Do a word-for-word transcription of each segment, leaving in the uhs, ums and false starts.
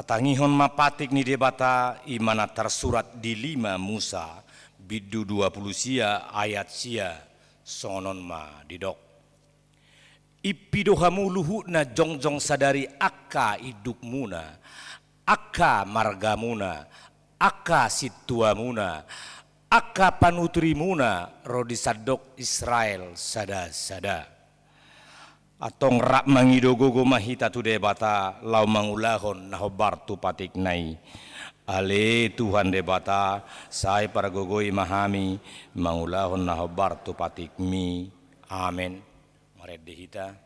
Tangihon ma patik ni Debata, i ma na tarsurat di lima Musa, bindu dua pulu sia, ayat sia, songon on ma didok. Impi do hamu luhutna jongjong sadari angka indukmuna, angka margamuna, angka sintuamuna, angka panuturimuna ro di sandok Israel sada-sada. Antong rap mangido gogo ma hita tu Debata laho mangulahon na hombar tu patikna i. Ale Tuhan Debata, sai pargogoi ma hami mangulahon na hombar tu patikmi. Amen. Marende hita.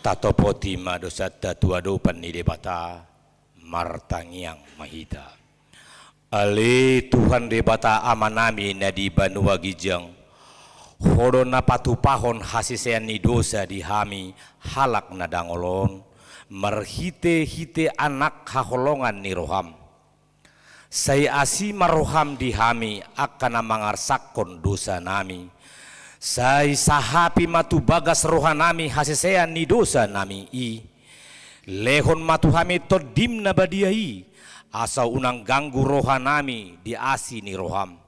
Tatopoti ma dosanta tu adopan ni Debata, martangiang ma hita. Ale Tuhan Debata Amanami na di banua ginjang, Ho do na patupahon hasesean ni dosa di hami halak na dangol on, marhitehite Anak haholongan ni roham. Sai asi ma roham di hami angka na mangarsakkon dosanami. Sai sahapi ma tu bagas rohanami hasesean ni dosanami i. Lehon ma tu hami Tondim na badia i, asa unang ganggu rohanami di asi ni roham.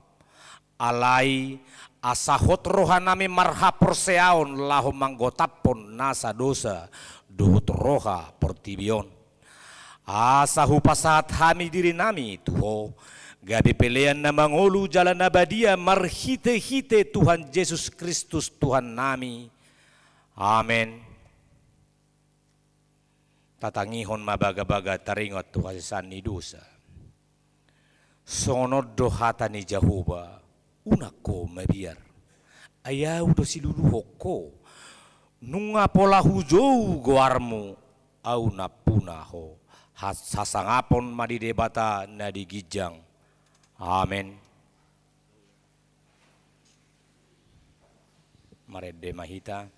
Alai asa hot rohanami marhaporseaon laho manggotaphon nasa dosa dohot roha portibi on. Asa hupasahat hami dirinami tu Ho, gabe pelean na mangolu jala na badia marhitehite Tuhan Jesus Kristus Tuhannami. Amen. Tatangihon ma bagabaga taringot tu hasesaan ni dosa. Songon on do hata ni Jahowa, unang ho mabiar. Ai Ahu do siluluhon ho. Nunga pola hujou goarmu, Ahu nampuna ho. Has-, hasangapon ma di Debata na di ginjang. Amen. Marende ma hita.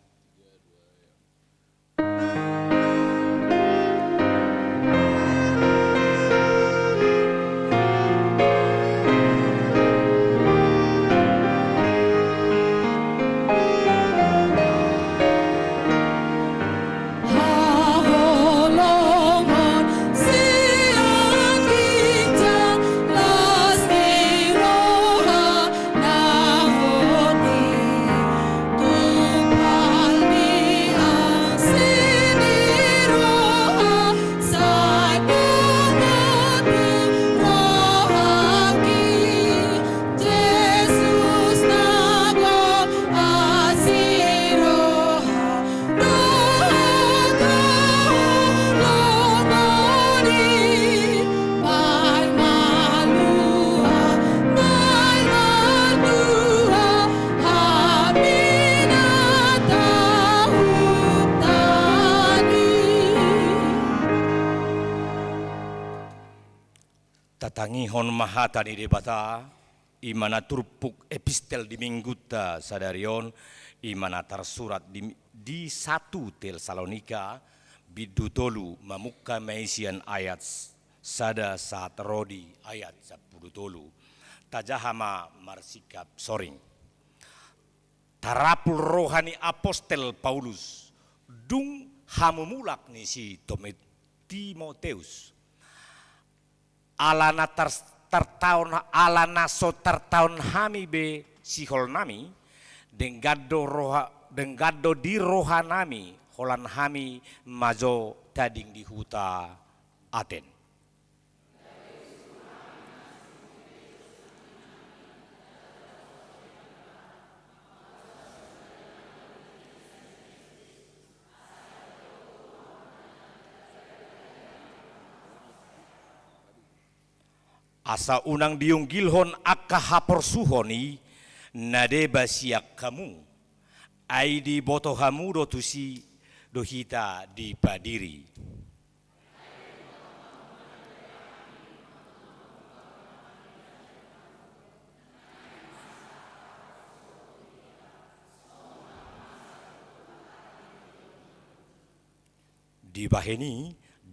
Tangihon ma hata ni Debata, i ma na turpuk epistel di minggunta sadari on, i ma na tarsurat di, di satu Tesalonika, bindu tolu, mamungka ma i sian ayat sada sahat ro di ayat sampulu tolu. Tajaha ma marsingkap soring. Tarapul roha ni apostel Paulus, dung hamu mulak ni si Tome-, Timoteus. Ala na tar-, tartaon, ala na so tartaon hami be sihol nami, denggan do roha, denggan do di roha nami, holan hami ma jo tading di huta Aten. Asa unang dionggilhon angka haporsuhon i na deba sian hamu, ai diboto hamu do tusi do hita dipadiri. Dibahen i,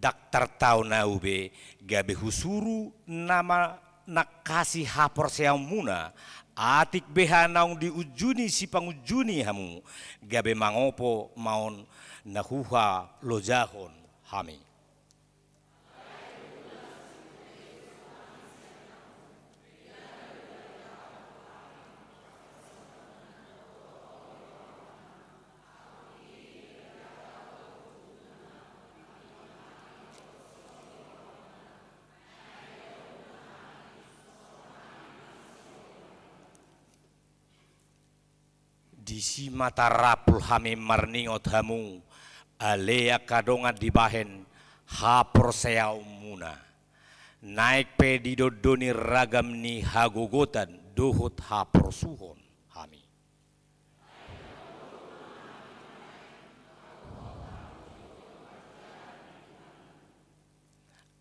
ndang tartaon ahu be, gabe husuru na ma-, nangkasi haporseaonmuna, atik beha naung diunjuni sipangunjuni hamu, gabe mangopo ma on na huhalojahon hami. Disi ma tarapul hami marningot hamu, ale angka dongan, dibahen haporseaonmuna. Naeng pe didondoni ragam ni hagogotan dohot haporsuhon hami.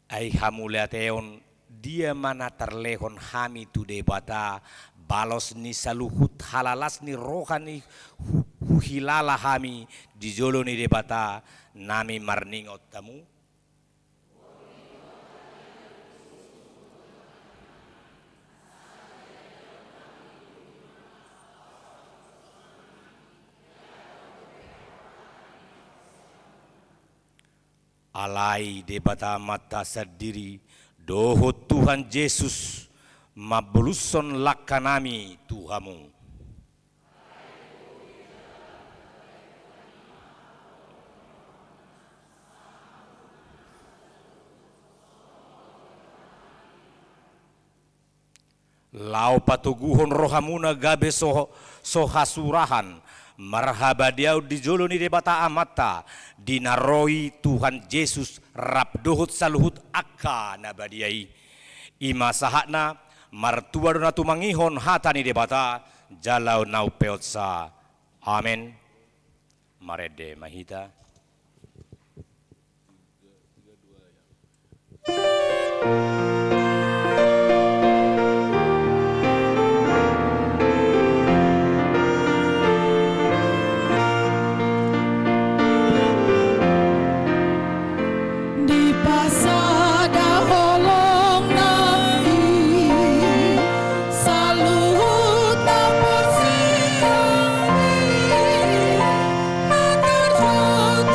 Ai hamauliateon, dia ma na tarlehon hami tu Debata, balos ni saluhut halalas ni roha ni hu-, huhilala hami di jolo ni Debata, nami marningot hamu? Alai Debata Amanta sandiri, dohot Tuhan Jesus, mambolushon langkanami tu hamu. Laho patoguhon rohamuna gabe so, so hasurahan, marhabadiaon di jolo ni Debata Amanta, di na ro i Tuhan Jesus rap dohot saluhut angka na badia i. I ma sahatna, martua do na tumangihon hata ni Debata, jala unang umpeopsa. Amen. Marende ma hita. Dipasada holong nami, saluhut na porsea i, na tarjalo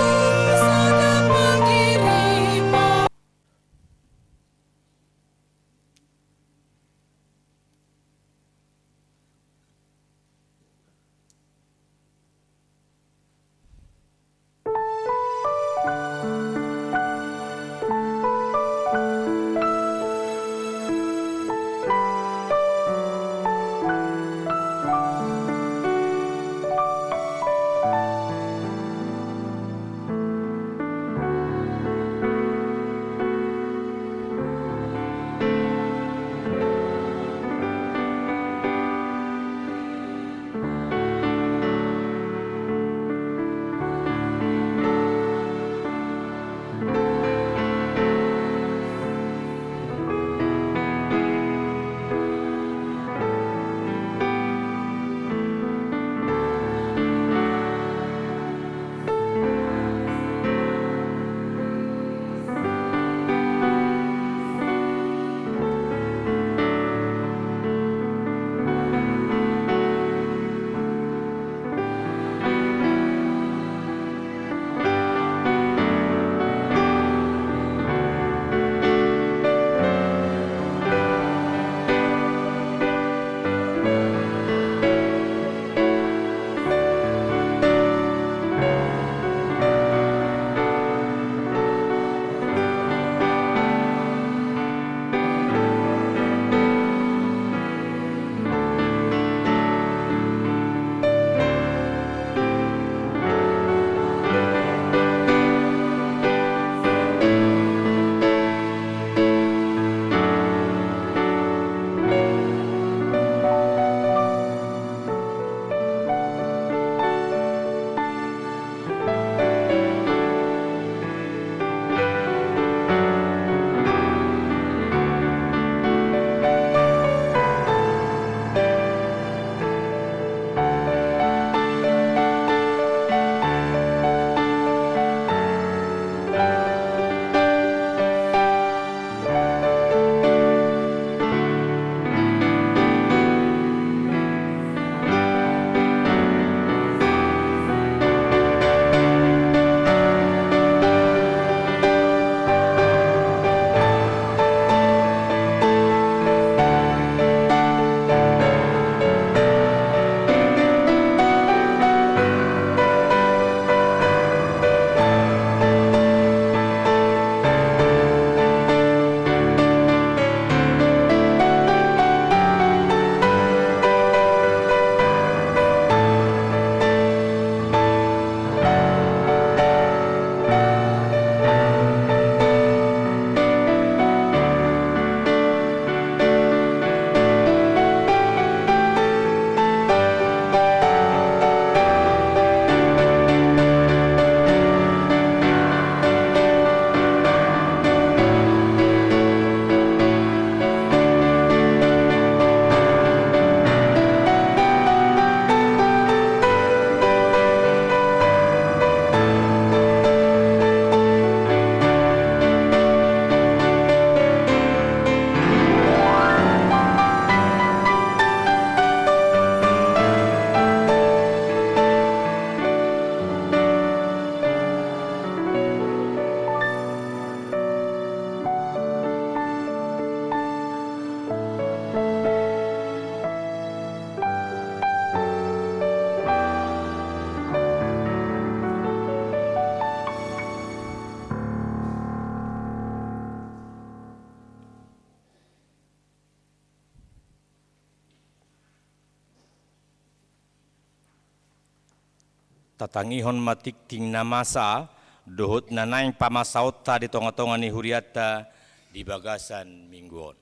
Tatangihon ma tingting na masa dohot na naeng pamasaonta di tongatonga ni hurianta di bagasan minggu on.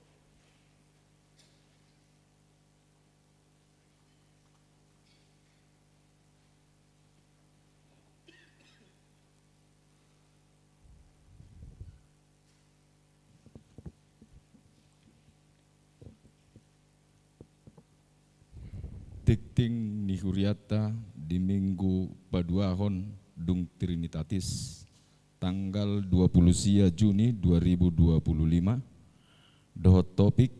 Tingting ni hurianta di Minggu paduahon dung Trinitatis, tanggal dua puluh sia Juni dua ribu dua puluh lima, dohot topik: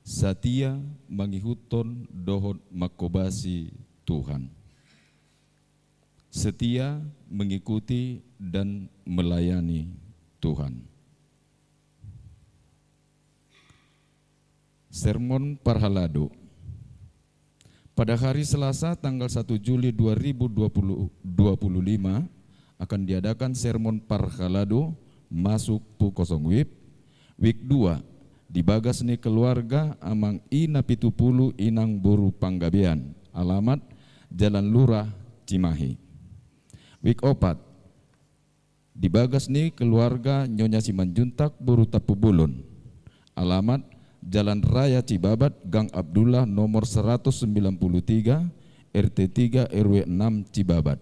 Satia mangihuthon dohot manghobasi Tuhan. Setia mengikuti dan melayani Tuhan. Sermon parhalado. Pada hari Selasa, tanggal satu Juli dua ribu dua puluh, dua puluh lima, akan diadakan sermon parhalado masuk pu kosong wib, wik dua, di bagas ni keluarga Amang I Napitupulu Inang Boru Panggabean, alamat Jalan Lurah, Cimahi. Wik opat, di bagas ni keluarga Nyonya Simanjuntak Boru Tampubolon, alamat Jalan Raya Cibabat, Gang Abdullah, nomor seratus sembilan puluh tiga, R T tiga, R W enam, Cibabat.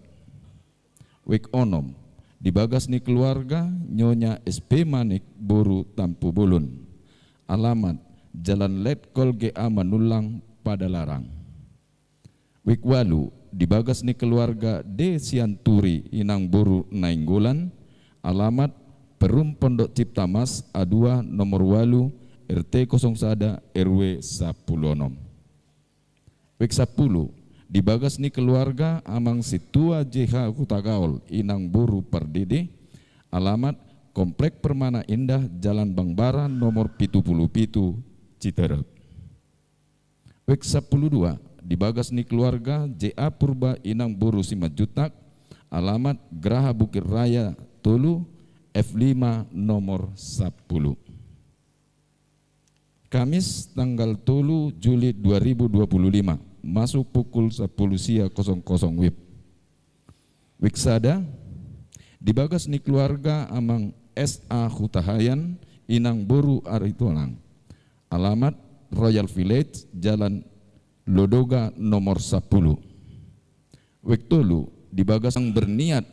Wik onom, di bagas ni keluarga Nyonya S P Manik Boru Tampubolon, alamat Jalan Letkol G A Manullang, Padalarang. Wik walu, di bagas ni keluarga D Sianturi Inang Boru Nainggolan, alamat Perum Pondok Cipta Mas A dua, nomor walu, R T kosong sada, R W sampulu onom. Wik sampulu, di bagas ni keluarga Amang Sintua J H Hutagaol Inang Boru Pardede, alamat Komplek Permana Indah, Jalan Bangbara, nomor pitu pulu pitu, Citerep. Wik sampulu dua, di bagas ni keluarga J A Purba Inang Boru Simanjuntak, alamat Graha Bukit Raya tolu, F lima, nomor sampulu. Kamis, tanggal tolu Juli dua ribu dua puluh lima, masuk pukul sampulu sia kosong kosong wib. Wik sada, di bagas ni keluarga Amang S A Hutahayan Inang Boru Aritonang, alamat Royal Village, Jalan Lodoga, nomor sampulu. Wik tolu, di bagas yang berniat,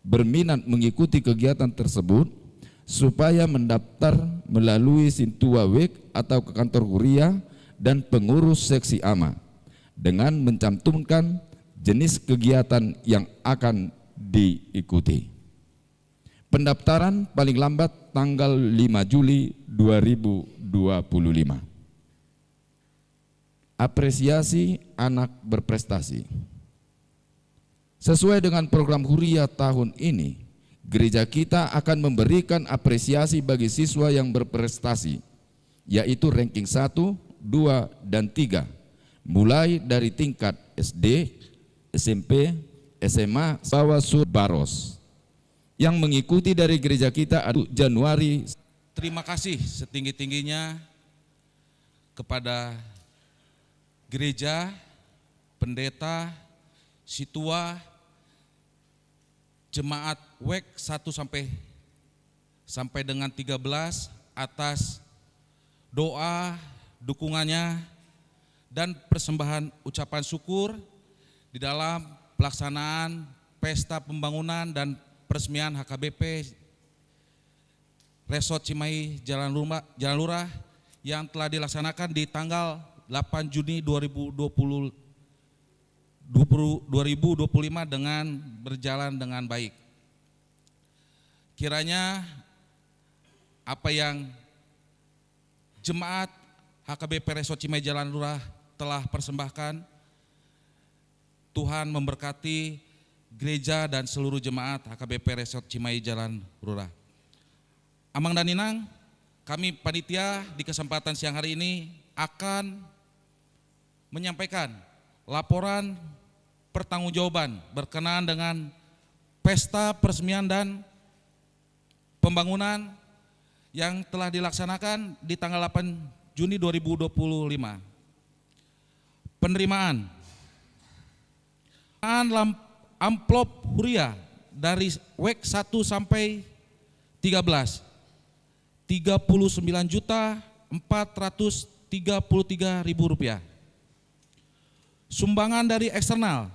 berminat mengikuti kegiatan tersebut, supaya mendaftar melalui Sintua Wik atau ke kantor kuria dan pengurus seksi ama, dengan mencantumkan jenis kegiatan yang akan diikuti. Pendaftaran paling lambat tanggal lima Juli dua ribu dua puluh lima. Apresiasi anak berprestasi. Sesuai dengan program huria tahun ini, gereja kita akan memberikan apresiasi bagi siswa yang berprestasi, yaitu ranking satu, dua, dan tiga, mulai dari tingkat S D, S M P, S M A, Sawasur Baros, yang mengikuti dari gereja kita adalah Januari. Terima kasih setinggi-tingginya kepada gereja, pendeta, situa, jemaat wek satu sampai, sampai dengan tiga belas atas doa, dukungannya, dan persembahan ucapan syukur di dalam pelaksanaan pesta pembangunan dan peresmian H K B P Resort Cimahi Jalan Luma-, Jalan Lurah yang telah dilaksanakan di tanggal delapan Juni dua ribu dua puluh, dua puluh, dua ribu dua puluh lima dengan berjalan dengan baik. Kiranya apa yang jemaat H K B P Resort Cimahi Jalan Lurah telah persembahkan, Tuhan memberkati gereja dan seluruh jemaat H K B P Resort Cimahi Jalan Lurah. Amang dan Inang, kami panitia di kesempatan siang hari ini akan menyampaikan laporan pertanggungjawaban berkenaan dengan pesta peresmian dan pembangunan yang telah dilaksanakan di tanggal delapan Juni dua ribu dua puluh lima. Penerimaan. Penerimaan lam-, Amplop huria dari wek satu sampai tiga belas, tiga puluh sembilan juta empat ratus tiga puluh tiga ribu rupiah. Sumbangan dari eksternal,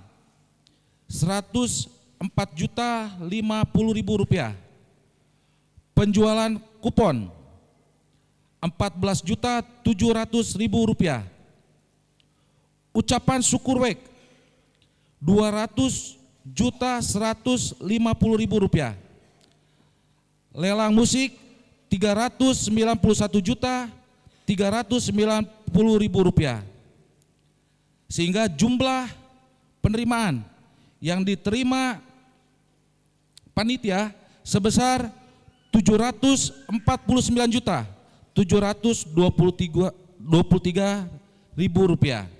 seratus empat juta lima puluh ribu rupiah. Penjualan kupon, empat belas juta tujuh ratus ribu rupiah. Ucapan syukur wek, dua ratus juta seratus lima puluh ribu rupiah. Lelang musik, tiga ratus sembilan puluh satu juta tiga ratus sembilan puluh ribu rupiah. Sehingga jumlah penerimaan yang diterima panitia sebesar tujuh ratus empat puluh sembilan juta tujuh ratus dua puluh tiga ribu rupiah.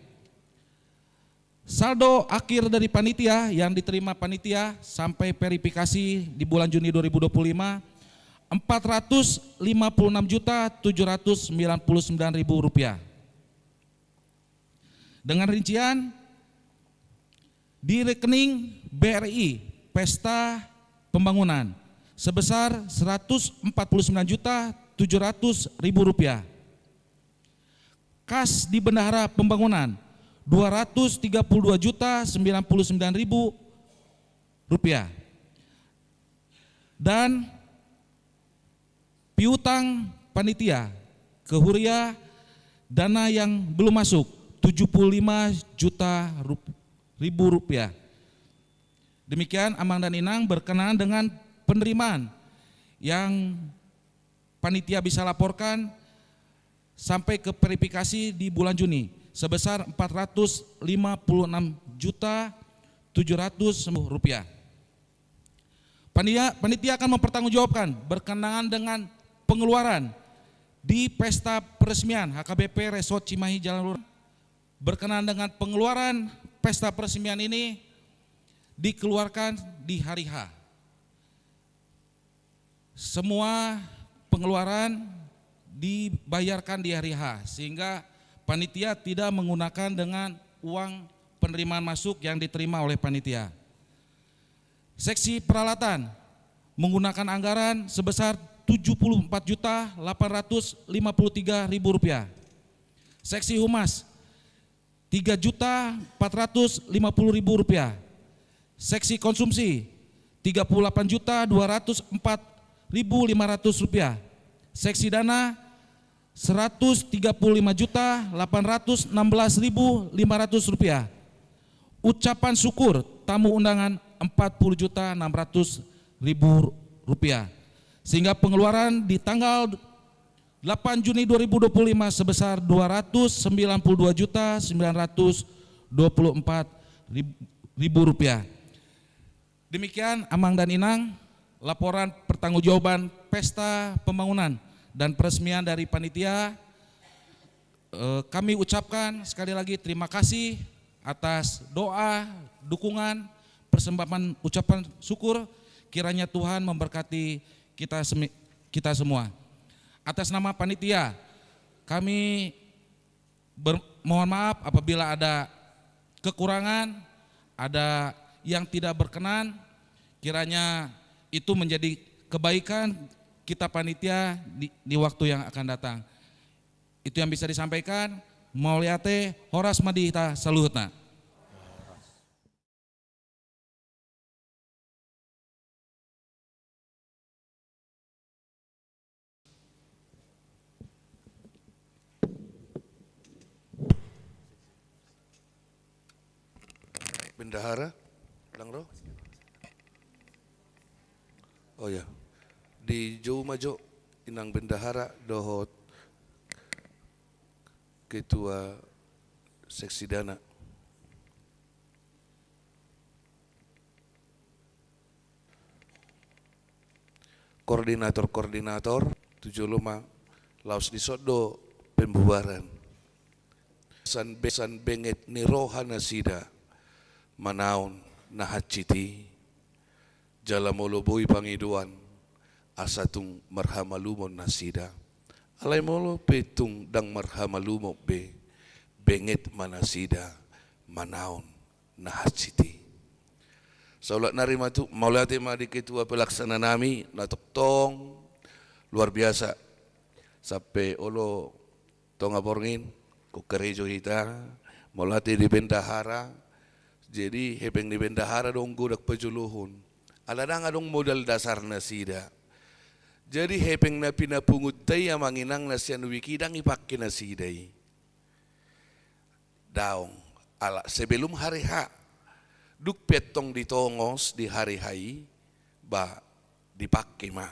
Saldo akhir dari panitia yang diterima panitia sampai verifikasi di bulan Juni dua ribu dua puluh lima, empat ratus lima puluh enam juta tujuh ratus sembilan puluh sembilan ribu rupiah. Dengan rincian, di rekening B R I Pesta Pembangunan sebesar seratus empat puluh sembilan juta tujuh ratus ribu rupiah. Kas di Bendahara Pembangunan, dua ratus tiga puluh dua juta sembilan puluh sembilan ribu rupiah. Dan piutang panitia ke huria, dana yang belum masuk, tujuh puluh lima juta rup-, ribu rupiah. Demikian, Amang dan Inang, berkenaan dengan penerimaan yang panitia bisa laporkan sampai ke verifikasi di bulan Juni sebesar empat ratus lima puluh enam juta tujuh ratus rupiah. Panitia, panitia akan mempertanggungjawabkan berkenaan dengan pengeluaran di pesta peresmian H K B P Resort Cimahi Jalan Lurah. Berkenaan dengan pengeluaran pesta peresmian ini dikeluarkan di hari H. Semua pengeluaran dibayarkan di hari H, sehingga panitia tidak menggunakan dengan uang penerimaan masuk yang diterima oleh panitia. Seksi peralatan menggunakan anggaran sebesar tujuh puluh empat juta delapan ratus lima puluh tiga ribu rupiah. Seksi humas, tiga juta empat ratus lima puluh ribu rupiah. Seksi konsumsi, tiga puluh delapan juta dua ratus empat ribu lima ratus rupiah. Seksi dana, seratus tiga puluh lima juta delapan ratus enam belas ribu lima ratus rupiah. Ucapan syukur tamu undangan, empat puluh juta enam ratus ribu rupiah. Sehingga pengeluaran di tanggal delapan Juni dua ribu dua puluh lima sebesar dua ratus sembilan puluh dua juta sembilan ratus dua puluh empat ribu rupiah. Demikian, Amang dan Inang, laporan pertanggungjawaban pesta pembangunan dan peresmian dari panitia. Eh, kami ucapkan sekali lagi terima kasih atas doa, dukungan, persembahan ucapan syukur. Kiranya Tuhan memberkati kita semi-, kita semua. Atas nama panitia, kami ber-, mohon maaf apabila ada kekurangan, ada yang tidak berkenan, kiranya itu menjadi kebaikan kita panitia di, di waktu yang akan datang. Itu yang bisa disampaikan. Mauliate, horas ma di hita saluhutna. Bendahara, dang ro? Oh ya, dijou ma jo Inang Bendahara dohot Ketua Seksi Dana. Koordinator-koordinator, tu jolo ma, laos dison do pembubaran. San be-, san benget ni roha nasida manaon na hansit i. Jala molo boi pangidoan, asa tung marhamalumon nasida. Alai molo pe tung dang marhamalumon be, benget ma nasida manaon na hansit i. Saulak nari ma tu, mauliate ma di ketua pelaksana nami, na tongtong luar biasa. Sampe olo tonga borngin, ingkon karejo hita, mauliate di bendahara. Jadi hepeng ni bendahara do godang pajolohon. Ala ndang adong modal dasar nasida. Jadi hepeng na pinapungunta i, amang inang, na sian wiki ndang ipake nasida i. Daong, ala sebelum hari H. Dung pe antong ditongos di hari H i, ba dipake ma.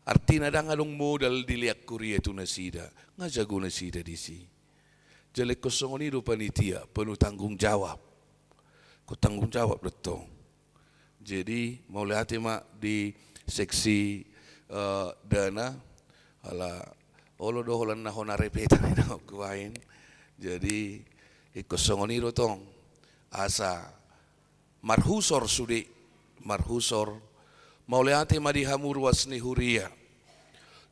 Artina ndang adong modal dilean huria tu nasida, nga jago nasida disi. Jala ingkon songon i do panitia, penuh tanggung jawab. Ingkon tanggung jawab do tong. Jadi mauliate ma di seksi, eh, dana, ala olo do holan na hona repetan i na hubaen. Jadi ingkon songon i do tong, asa marhusor sude, marhusor. Mauliate ma di hamu ruas ni huria.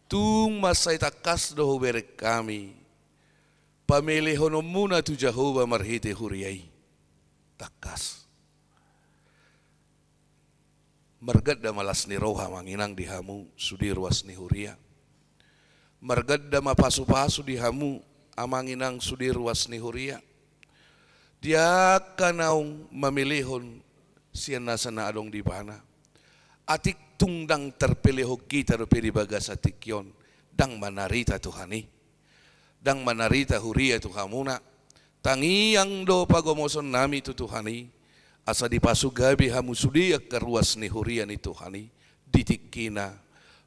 Tung mansai tangkas do hubereng hami pamelehononmuna tu Jahowa marhite huria i. Tangkas. Marganda ma las ni roha, amang inang, di hamu sude ruas ni huria. Marganda ma pasupasu di hamu, amang inang, sude ruas ni huria. Di angka naung mamelehon sian nasa na adong di ibana. Atik tung ndang tarpelehon hita dope di bagasan tingki on, ndang manarita Tuhan i. Ndang manarita huria tu hamuna. Tangiang do pagomosonnami tu Tuhan i, asa dipasugabe hamu sude angka ruas ni huria ni Tuhan i, di tingkina,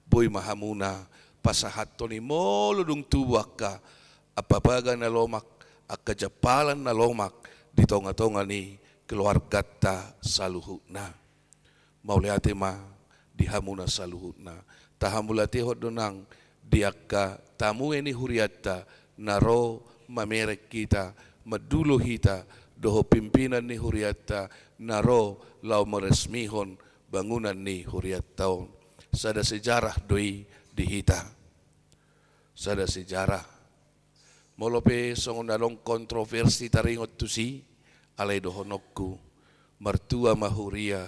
boi ma hamuna pasahathon i molo dung tubu angka ampapaga na lomak, angka jampalan na lomak, di tongatonga ni keluarganta saluhutna. Mauliate ma di hamuna saluhutna. Tahamauliatehon do nang di angka tamue ni hurianta na ro mamereng hita, mandulo hita, dohot pimpinan ni hurianta na ro laho maresmihon bangunan ni hurianta on. Sada sejarah do i di hita. Sada sejarah. Molo pe songon adong kontroversi taringot tusi, alai dohononku, martua ma huria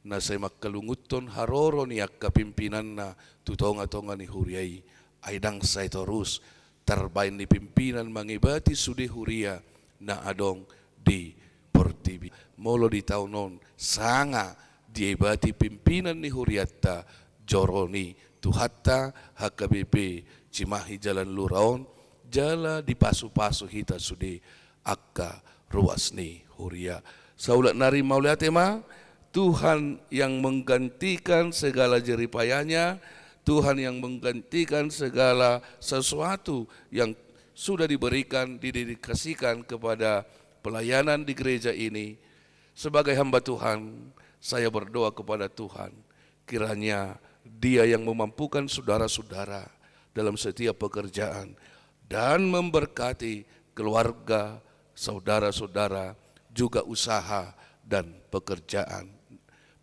na sai mangkalungunhon haroro ni angka pimpinanna tu tongatonga ni huria i, ai ndang sai torus tarbaen ni pimpinan mangebati sude huria na adong di portibi. Molo di taon on sanga diebati pimpinan ni hurianta joro ni Tuhanta H K B P Cimahi Jalan Lura on, jala dipasupasu hita sude angka ruas ni huria. Saulak nari mauliate ma, Tuhan yang menggantikan segala jeripayanya, Tuhan yang menggantikan segala sesuatu yang sudah diberikan, didedikasikan kepada pelayanan di gereja ini. Sebagai hamba Tuhan, saya berdoa kepada Tuhan, kiranya Dia yang memampukan saudara-saudara dalam setiap pekerjaan dan memberkati keluarga, saudara-saudara, juga usaha dan pekerjaan,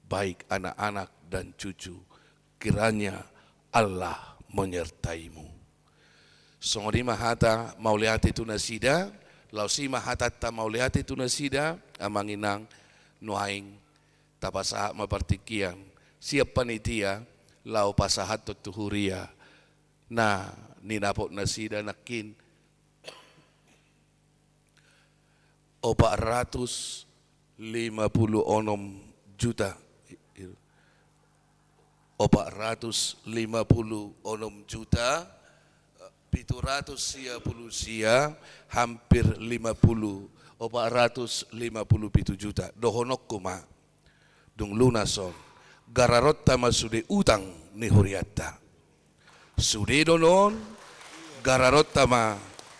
baik anak-anak dan cucu. Kiranya Allah menyertaimu. Songon i ma hata mauliate tu nasida, laos i ma hatanta mauliate tu nasida, amang inang, nuaeng tapasahat ma partingkian sian panitia laho pasahathon tu huria na ninapot nasida nangkin opat ratus lima puluh onom juta. Opat ratus lima puluh onom juta, pitu ratus sia puluh sia, hampir lima puluh, opat ratus lima puluh pitu juta. Dohononku ma, dung lunas on, gararonta ma sude utang ni hurianta. Sude do on, gararonta ma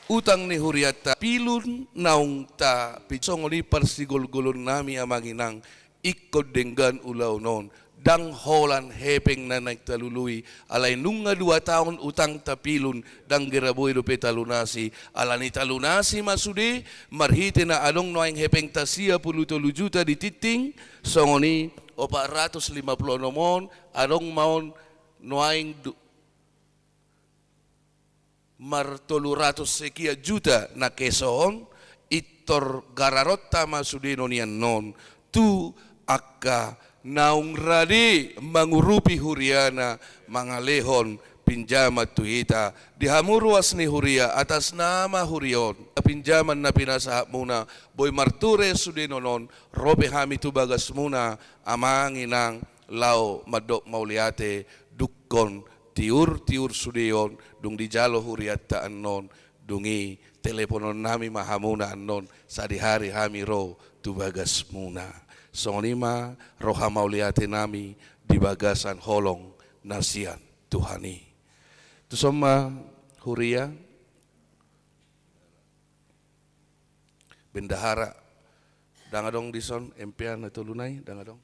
utang ni hurianta, pilun naung ta, pi-, songon i parsigolgolonnami, amang inang, ingkon denggan ulaon on, ndang holan hepeng na naeng talului, alai nunga dua taon utangta pilun, ndang gira boi dope talunasi, alani talunasi ma sude, marhite na adong nuaeng hepengta sia puluh tolu juta di tingting, songon i opat ratus lima puluh onom on, adong ma on nuaeng du-, martolu ratus sekian juta na cash on, pintor gararonta ma sude nian on tu angka naung rade mangurupi huriana, mangalehon pinjaman tu hita. Di hamu ruas ni huria, atas nama huria on, pinjaman na pinasahatmuna, boi marture sude on, ro pe hami tu bagasmuna, amang inang, laho mandok mauliate, dungkon tiur-tiur sude on, dung dijalo hurianta annon, dung i teleponon nami ma hamuna annon, sadihari hami ro tu bagasmuna. Songon i ma roha mauliate nami di bagasan holong na sian Tuhan i. Tuson ma huria. Bendahara, ndang adong dison, M P A na tolu nai, ndang adong.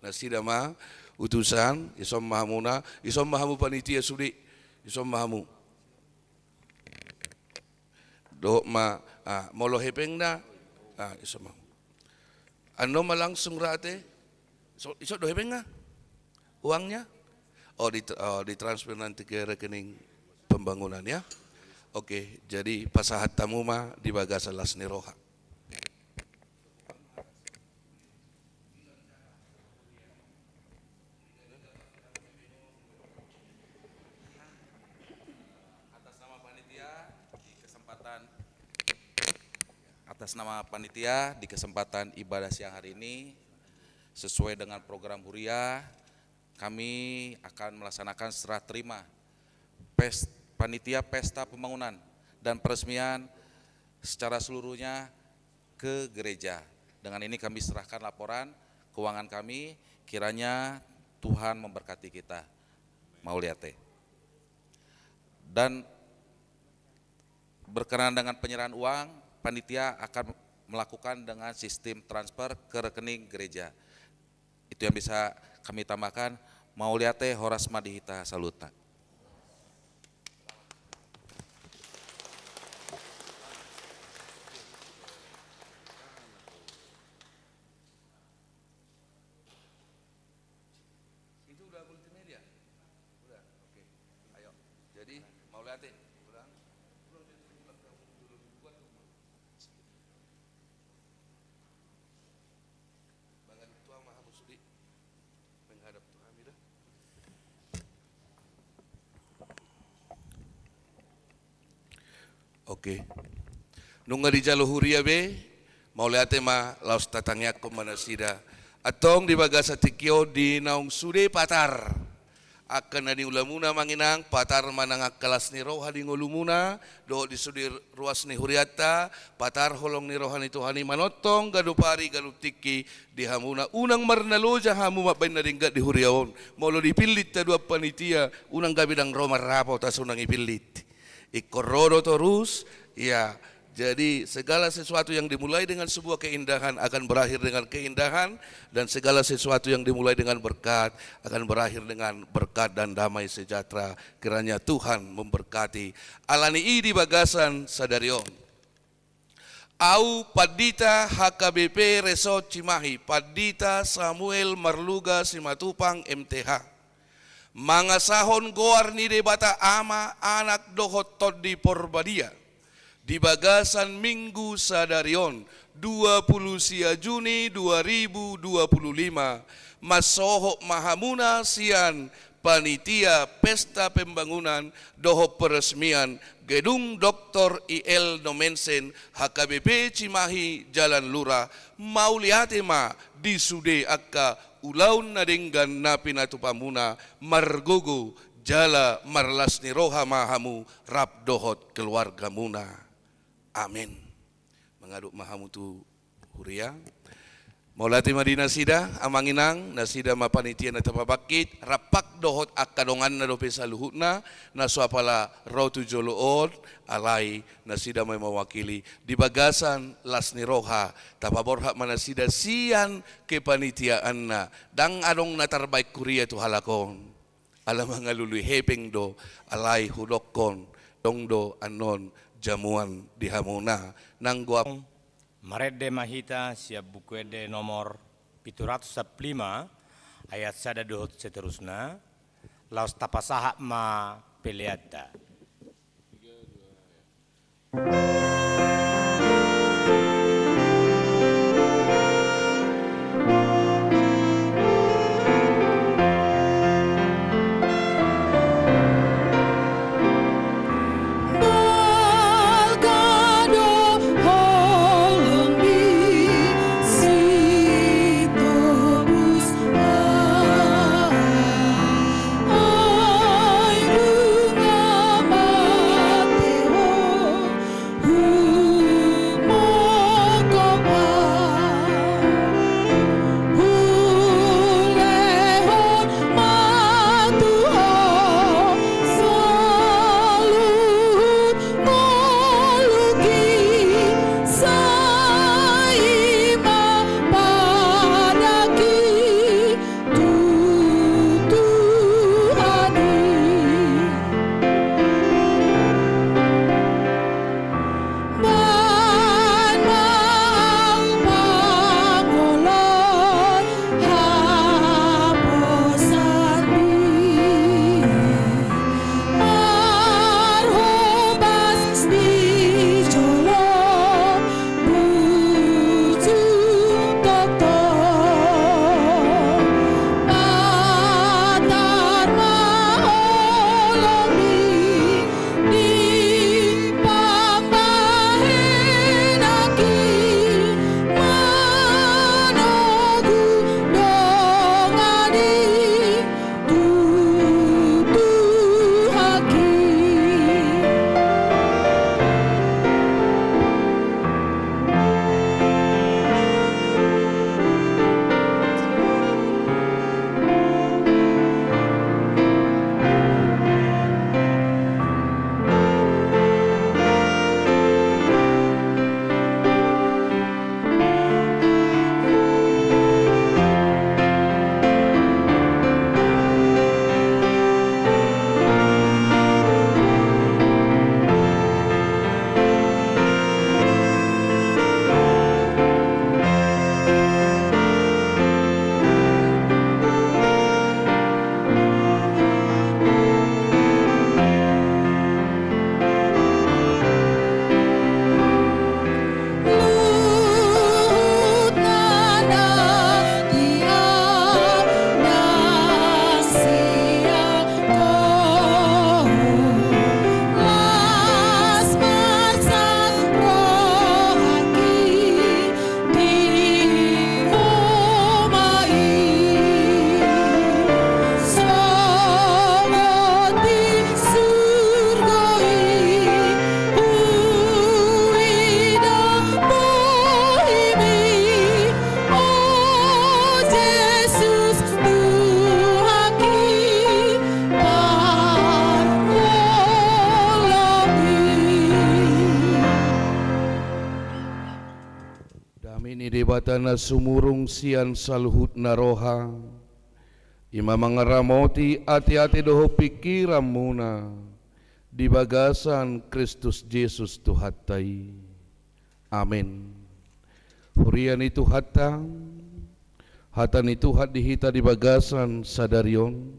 Nasida ma utusan, ison ma hamuna, ison ma hamu panitia sude, ison ma hamu. Dohot ma, ah, molo hepengna, ah, ison ma. Annon ma langsung ra ate. Iso, iso do hepengna? Uangnya? Oh, di, oh, ditransfer nanti ke rekening pembangunan ya. Oke, jadi pasahat hamu ma di bagasan las ni roha. Atas nama panitia, di kesempatan Atas nama panitia, di kesempatan ibadah siang hari ini, sesuai dengan program Huria, kami akan melaksanakan serah terima pes-, panitia pesta pembangunan dan peresmian secara seluruhnya ke gereja. Dengan ini kami serahkan laporan keuangan kami, kiranya Tuhan memberkati kita. Mauliate. Dan berkenaan dengan penyerahan uang, panitia akan melakukan dengan sistem transfer ke rekening gereja. Itu yang bisa kami tambahkan. Mauliate, horas ma di hita saluhutna. Itu udah multimedia? Udah, oke. Ayo. Jadi, mauliate. Ulang. Ulang, jadi ulang, ulang, ulang, ulang. Mangadop tu Ama hamu sude. Menghadap tu hami da. Oke. Nunga dijalo huria be, mauliate ma, laos tatangiangkon ma nasida. Antong di bagasan tingki on di naung sude patar angka na niulamuna, amang inang, patar ma nang angka las ni roha di ngolumuna, dohot di sude ruas ni hurianta, patar holong ni roha ni Tuhan i manongtong ganup ari ganup tingki di hamuna. Unang marnaloja hamu mambaen na denggan di huria on. Molo dipillit haduan panitia, unang gabe ndang ro marrapot asa unang ipillit. Ingkon ro do torus, ya. Jadi, segala sesuatu yang dimulai dengan sebuah keindahan akan berakhir dengan keindahan, dan segala sesuatu yang dimulai dengan berkat akan berakhir dengan berkat dan damai sejahtera. Kiranya Tuhan memberkati. Alani i di bagasan sadari on, au Pandita H K B P Resort Cimahi, Pandita Samuel Marluga Simatupang M T H, mangasahon goar ni Debata Ama, Anak dohot Tondi Porbadia, di bagasan Minggu sadari on, dua puluh sia Juni dua ribu dua puluh lima, mansohot ma hamuna sian panitia pesta pembangunan dohot peresmian gedung Doktor I L Nommensen H K B P Cimahi Jalan Lurah, mauliate ma di sude angka ulaon na denggan na pinatupamuna, margogo jala marlas ni roha ma hamu rap dohot keluargamuna. Amen. Mangadop ma hamu tu huria. Mauliate ma di nasida, amang inang, nasida ma panitia na tapabangkit, rap dohot angka donganna dope saluhutna, na so apala ro tu jolo on, alai nasida ma mewakili. Di bagasan las ni roha, tapaborhat ma nasida sian kepanitiaanna, ndang adong na tarbaen huria tu halak on. Ala mangalului hepeng do, alai hudokkon, adong do annon jamuan di hamuna, nang goar. Marende ma hita sian Buku Ende nomor pitu ratus sampulu lima, ayat sada dohot seterusna, laos tapasahat ma peleanta. Debata na sumurung sian saluhutna roha, i ma mangaramoti ateate dohot pingkiranmuna di bagasan Kristus Jesus Tuhanta i. Amen. Huria ni Tuhanta, hata ni Tuhan di hita di bagasan sadari on,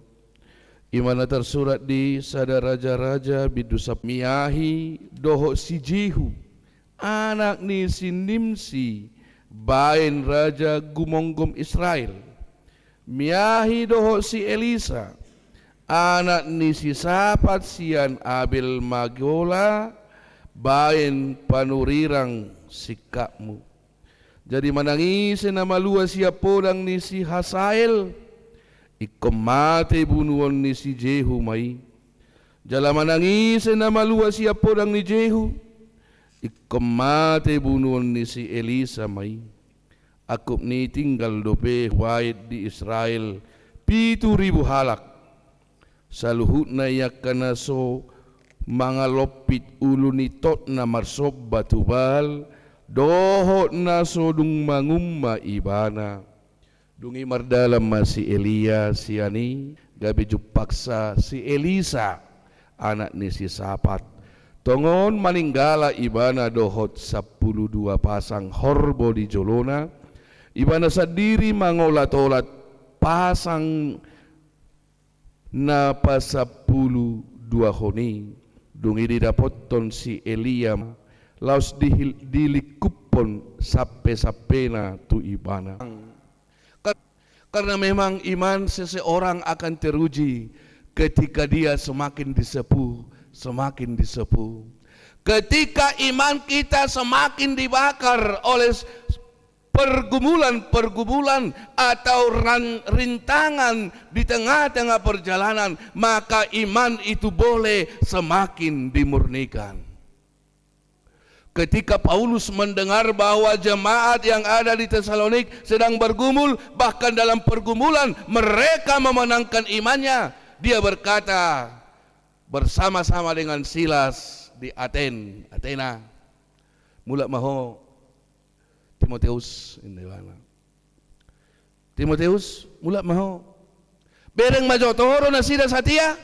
i ma na tarsurat di sada Raja-raja bindu sap-, Miahi dohot si Jehu, anak ni si Nimsi, baen raja gumomgom Israel. Miahi dohot si Elisa, anak ni si Sapat sian Abel Mehola, baen panurirang singkapmu. Jadi manang ise na malua sian podang ni si Hasael, ingkon mate bunuon ni si Jehu ma i. Jala manang ise na malua sian podang ni Jehu, ingkon mate bunuon ni si Elisa ma i. Angkup ni i tinggal dope huaet di Israel pitu ribu halak. Saluhutna i angka na so mangalompit ulu ni totna marsomba tu Baal, dohot na so dung mangumma ibana. Dung i mardalan ma si Elia sian i, gabe jumpangsa si Elisa, anak ni si Sapat. Tongon maninggala ibana dohot sampulu dua pasang horbo di jolona, ibana sandiri mangolat-olat pasang na pasampulu duahon i. Dung i didapothon si Elia, laos dihil-, dilingkuphon sampe-sampena tu ibana. Kar-, karena memang iman seseorang akan teruji ketika dia semakin disepu, semakin disepu. Ketika iman kita semakin dibakar oleh s-, pergumulan-pergumulan atau ran-, rintangan di tengah-tengah perjalanan, maka iman itu boleh semakin dimurnikan. Ketika Paulus mendengar bahwa jemaat yang ada di Tesalonik sedang bergumul, bahkan dalam pergumulan mereka memenangkan imannya, dia berkata bersama-sama dengan Silas di Aten, Atena, "Mulak ma ho, Timoteus," ninna ibana. "Timoteus, mulak ma ho." Bereng ma jo, toho do nasida satia?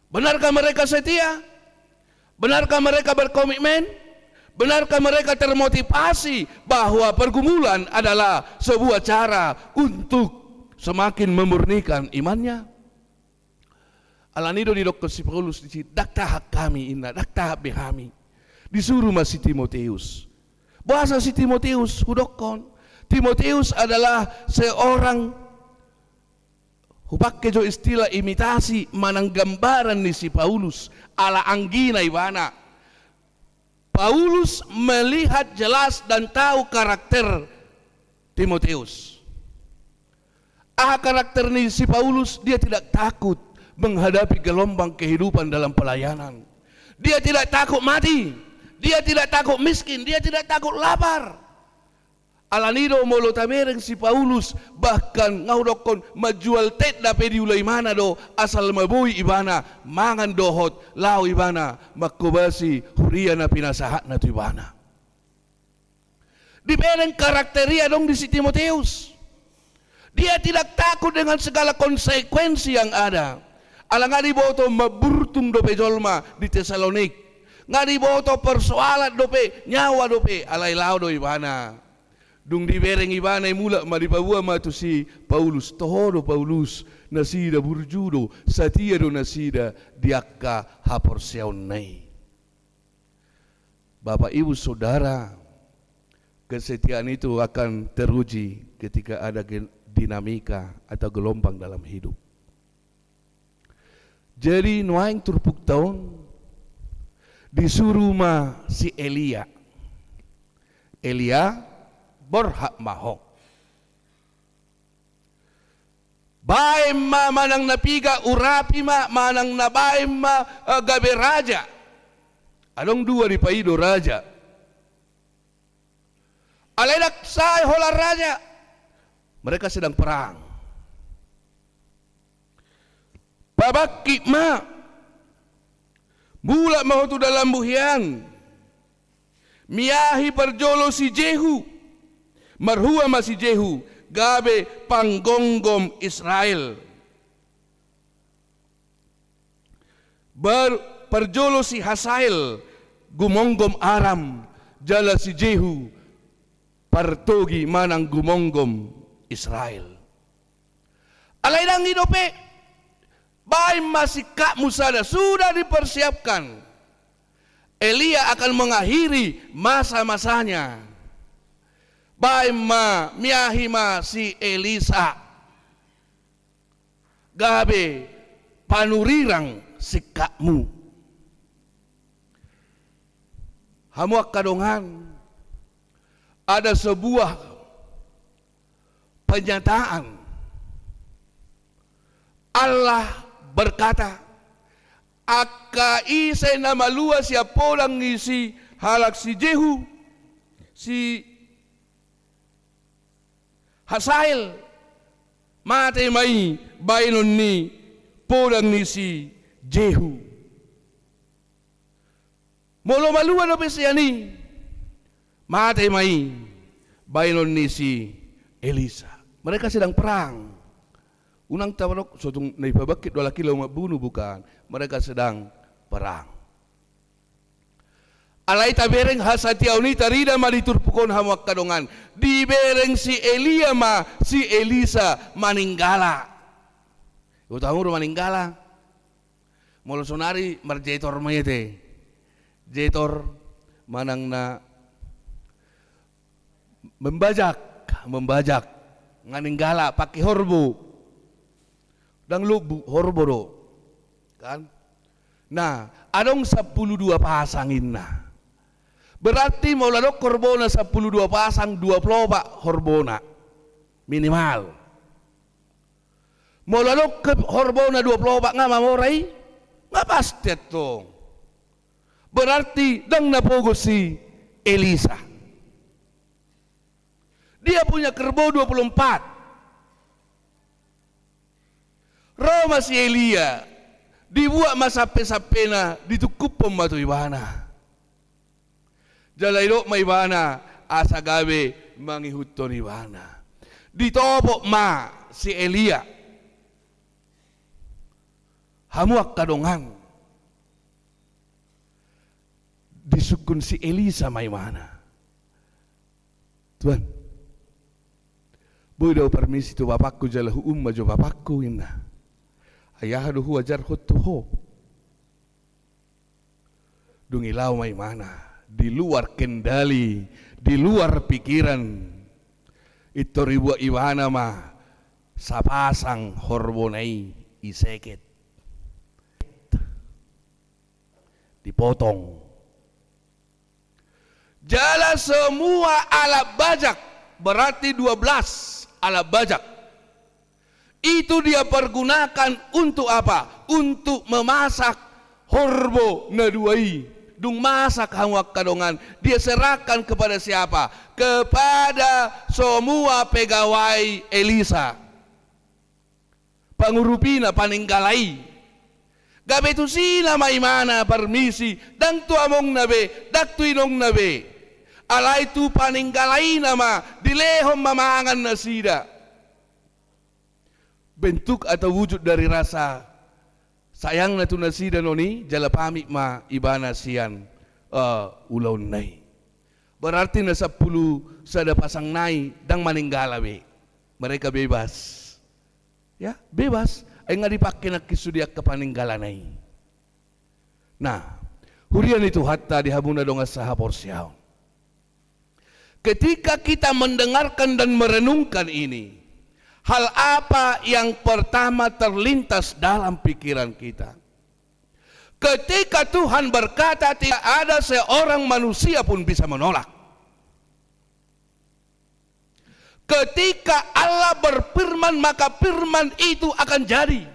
Benarkah mereka setia? Benarkah mereka berkomitmen? Benarkah mereka termotivasi bahwa pergumulan adalah sebuah cara untuk semakin memurnikan imannya? Alani do didokkon si Paulus disi, "Ndang tahap hami," ninna, "ndang tahap be hami." Disuru ma si Timoteus. Boasa si Timoteus hudokkon? Timoteus adalah seorang, hupangke jo istilah imitasi manang gambaran ni si Paulus, ala anggina ibana. Paulus melihat jelas dan tahu karakter Timoteus. Aha karakter ni si Paulus? Dia tidak takut menghadapi gelombang kehidupan dalam pelayanan. Dia tidak takut mati. Dia tidak takut miskin. Dia tidak takut lapar. Alani do molo tabereng si Paulus, bahkan nga hudokkon manjual tenda pe diula imana do, asal ma boi ibana mangan dohot laho ibana manghobasi huria na pinasahatna tu ibana. Dibereng karakter i adong di si Timoteus. Dia tidak takut dengan segala konsekuensi yang ada. Ala nga diboto mamburtung dope jolma di Tesalonik. Nga diboto persoalan dope, nyawa dope, alai laho do ibana. Dung dibereng ibana i, mulak ma, dipaboa ma tu si Paulus, toho do Paulus, nasida burju do, satia do nasida di angka haporseaonna i. Bapak, Ibu, Saudara, kesetiaan itu akan teruji ketika ada gen-, dinamika atau gelombang dalam hidup. Jadi, nuaeng turpukta on, disuru ma si Elia. Elia, borhat ma ho. Baen ma manang na piga, urapi ma manang na baen ma, eh, gabe raja. Adong dua dipaido raja. Alai ndang sae holan raja. Mereka sedang perang. Pabangkit ma. Mulak ma ho tu dalanmu hian. Miahi parjolo si Jehu, marhua ma si Jehu gabe panggomgom Israel. Bar-, parjolo si Hasael gumomgom Aram, jala si Jehu partogi manang gumomgom Israel. Alai ndang i dope, baen ma sikapmu sada, sudah dipersiapkan. Elia akan mengakhiri masa-masanya. Baen ma, miahi ma si Elisa gabe panurirang sikapmu. Hamu angka dongan, ada sebuah pernyataan. Allah berkata, angka ise na malua sian podang ni si halak si Jehu, si Hasael, mate ma i baenon ni podang ni si Jehu. Molo malua dope sian i, mate ma i baenon ni si Elisa. Mereka sedang perang. Unang tabarok sotung na ipabangkit do halak i laho mambunu, bukan. Mereka sedang perang. Alai tabereng hasatiaon i, tarida ma di turpuk on, hamu angka dongan. Dibereng si Elia ma si Elisa maninggala. Iboto hamu do maninggala? Molo sonari marjetor ma i ate. Jetor manang na membajak, membajak. Maninggala pake horbo. Ndang lombu, horbo do. Kan? Nah, adong sampulu dua pasang inna. Berarti molo adong horbona sampulu dua pasang, dua pulu opat horbona. Minimal. Molo adong ke-, horbona dua pulu opat nga mamora i, nga pasti antong. Berarti ndang na pogo si Elisa. Dia punya kerbau dua puluh empat. Ro ma si Elia, dibuat ma sampe-sampena, ditungkuphon ma tu ibana. Jala didok ma ibana asa gabe mangihuthon ibana. Ditopot ma si Elia. Hamu angka dongan. Disungkun si Elisa ma ibana. Tuan, boi do ahu parmisi tu bapakku jala huum ma jo bapakku, ninna. Ai aha do huajarhon tu ho? Dung i laho ma ibana, di luar kendali, di luar pikiran. Pintor dibuat ibana ma sapasang horbona i, iseket. Dipotong. Jala semua alat bajak, berarti dua belas alat bajak. Itu dia pergunakan untuk apa? Untuk memasak horbo na dua i. Dung masak, hamu angka dongan, dia serahkan kepada siapa? Kepada semua pegawai Elisa. Pangurupina, paninggala i. Gabe tusi nama ibana parmisi, ndang tu amongna be, ndang tu inongna be. Alai tu paninggala i nama dilehon ma mangan nasida. Bentuk atau wujud dari rasa sayangna tu nasida nuaeng i, jala pamit ma ibana sian, eh, ulaonna i. Berarti na sampulu sada pasang nai ndang maninggala be. Mereka bebas. Ya, bebas. Ai nga dipake nangkin sude angka paninggalana i. Nah, huria ni Tuhanta di hamuna dongan sahaporseaon. Ketika kita mendengarkan dan merenungkan ini, hal apa yang pertama terlintas dalam pikiran kita? Ketika Tuhan berkata, tidak ada seorang manusia pun bisa menolak. Ketika Allah berfirman, maka firman itu akan jadi.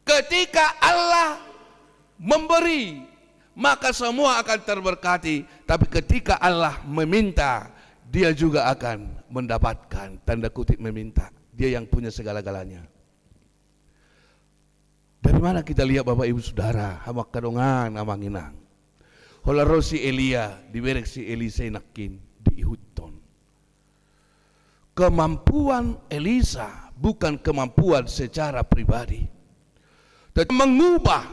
Ketika Allah memberi, maka semua akan terberkati. Tapi ketika Allah meminta, Dia juga akan mendapatkan. Tanda kutip meminta. Dia yang punya segala-galanya. Dari mana kita lihat, Bapak Ibu Saudara, hamu angka dongan, amang inang? Holan ro si Elia, dibereng si Elisa i nangkin, diihuthon. Kemampuan Elisa bukan kemampuan secara pribadi. Tetapi mengubah,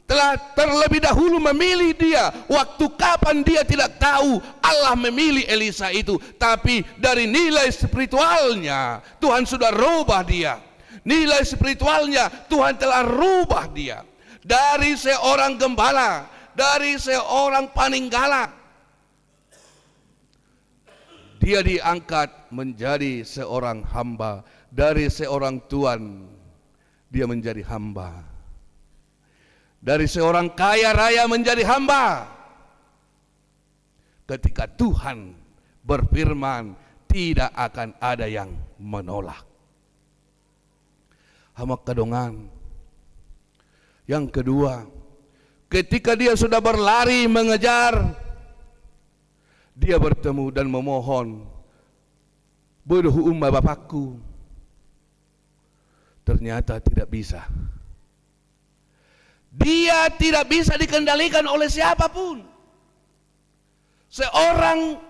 telah terlebih dahulu memilih dia. Waktu kapan dia tidak tahu, Allah memilih Elisa itu. Tapi dari nilai spiritualnya, Tuhan sudah rubah dia. Nilai spiritualnya, Tuhan telah rubah dia. Dari seorang gembala, dari seorang paninggala, dia diangkat menjadi seorang hamba. Dari seorang tuan, dia menjadi hamba. Dari seorang kaya raya menjadi hamba. Ketika Tuhan berfirman, tidak akan ada yang menolak. Hamu angka dongan. Yang kedua, ketika dia sudah berlari mengejar, dia bertemu dan memohon, "Boi do huum ma bapakku." Ternyata tidak bisa. Dia tidak bisa dikendalikan oleh siapapun. Seorang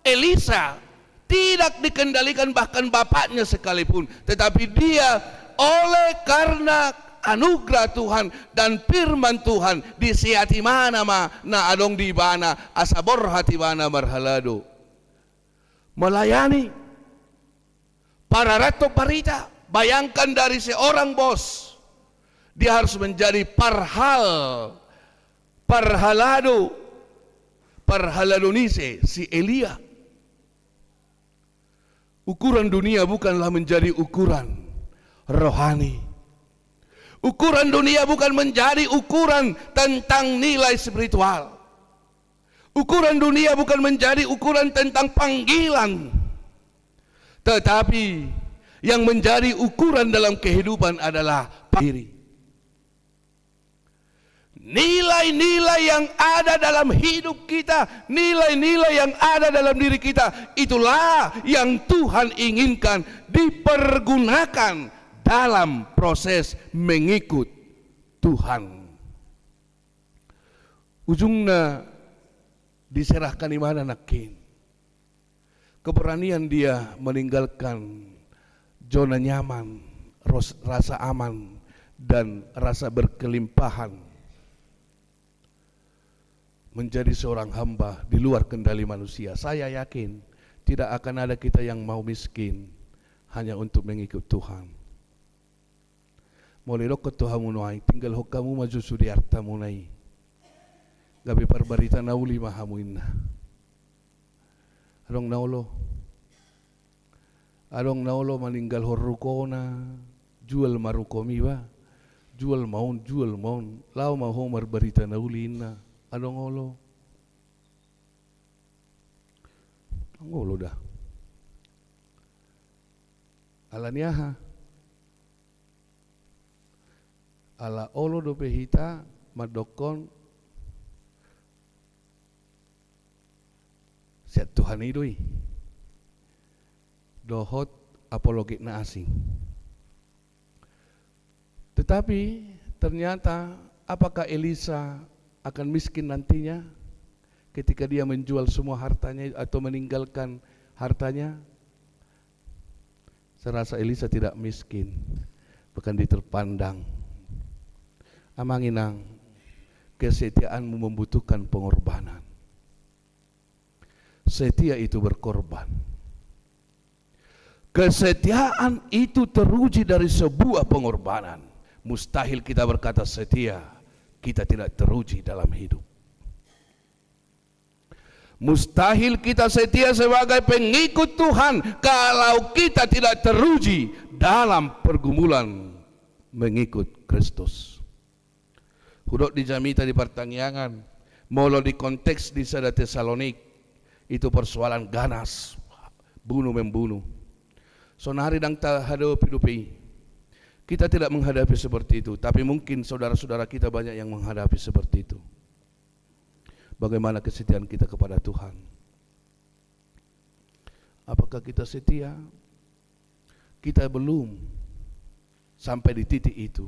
Elisa tidak dikendalikan bahkan bapaknya sekalipun, tetapi dia oleh karena anugerah Tuhan dan firman Tuhan, disehati ibana ma na adong di ibana, asa borhat ibana marhalado. Melayani, pararathon barita. Bayangkan dari seorang bos, dia harus menjadi parhal, parhalado, parhalado ni ise, si Elia. Ukuran dunia bukanlah menjadi ukuran rohani. Ukuran dunia bukan menjadi ukuran tentang nilai spiritual. Ukuran dunia bukan menjadi ukuran tentang panggilan. Tetapi yang menjadi ukuran dalam kehidupan adalah diri. Nilai-nilai yang ada dalam hidup kita, nilai-nilai yang ada dalam diri kita, itulah yang Tuhan inginkan dipergunakan dalam proses mengikut Tuhan. Ujungna diserahkan ibana nangkin. Keberanian dia meninggalkan zona nyaman, ros-, rasa aman, dan rasa berkelimpahan, menjadi seorang hamba di luar kendali manusia. Saya yakin tidak akan ada kita yang mau miskin hanya untuk mengikut Tuhan. Molo didokkon tu hamu nuaeng, tinggalhon hamu ma jo sude artamuna i, gabe parbarita na uli ma hamu, ninna. Adong na olo. Adong na olo maninggalhon rukona, jual ma rukom i ba. Jual ma on, jual ma on. Laho ma ho marbarita na uli, ninna. Adong olo. Adong olo da. Ala ni aha? Ala olo dope hita mandokkon sian Tuhan i do i. Dohot apologet na asing. Tetapi ternyata, apakah Elisa akan miskin nantinya ketika dia menjual semua hartanya atau meninggalkan hartanya? Saya rasa Elisa tidak miskin, bahkan dia terpandang. Amang inang, kesetiaanmu membutuhkan pengorbanan. Setia itu berkorban. Kesetiaan itu teruji dari sebuah pengorbanan. Mustahil kita berkata setia, kita tidak teruji dalam hidup. Mustahil kita setia sebagai pengikut Tuhan kalau kita tidak teruji dalam pergumulan mengikut Kristus. Hudok di jamita di partangiangan, molo di konteks di sada Tesalonik, itu persoalan ganas, bunuh membunuh. Sonari ndang tahadopi dope i. Kita tidak menghadapi seperti itu, tapi mungkin saudara-saudara kita banyak yang menghadapi seperti itu. Bagaimana kesetiaan kita kepada Tuhan? Apakah kita setia? Kita belum sampai di titik itu.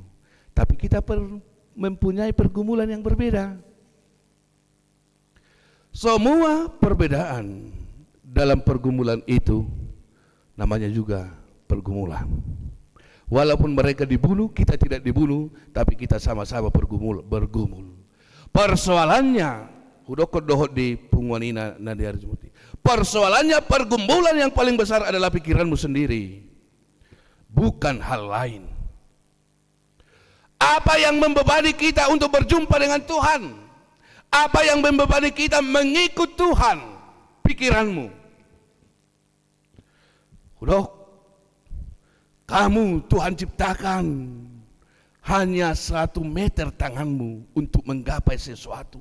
Tapi kita per-, mempunyai pergumulan yang berbeda. Semua perbedaan dalam pergumulan itu namanya juga pergumulan. Walaupun mereka dibunuh, kita tidak dibunuh, tapi kita sama-sama pergumul, bergumul. Persoalannya, hudokkon dohot di punguan i na, na di ari Jumat i. Persoalannya, pergumulan yang paling besar adalah pikiranmu sendiri, bukan hal lain. Apa yang membebani kita untuk berjumpa dengan Tuhan? Apa yang membebani kita mengikut Tuhan? Pikiranmu. Hudok, kamu Tuhan ciptakan hanya satu meter tanganmu untuk menggapai sesuatu.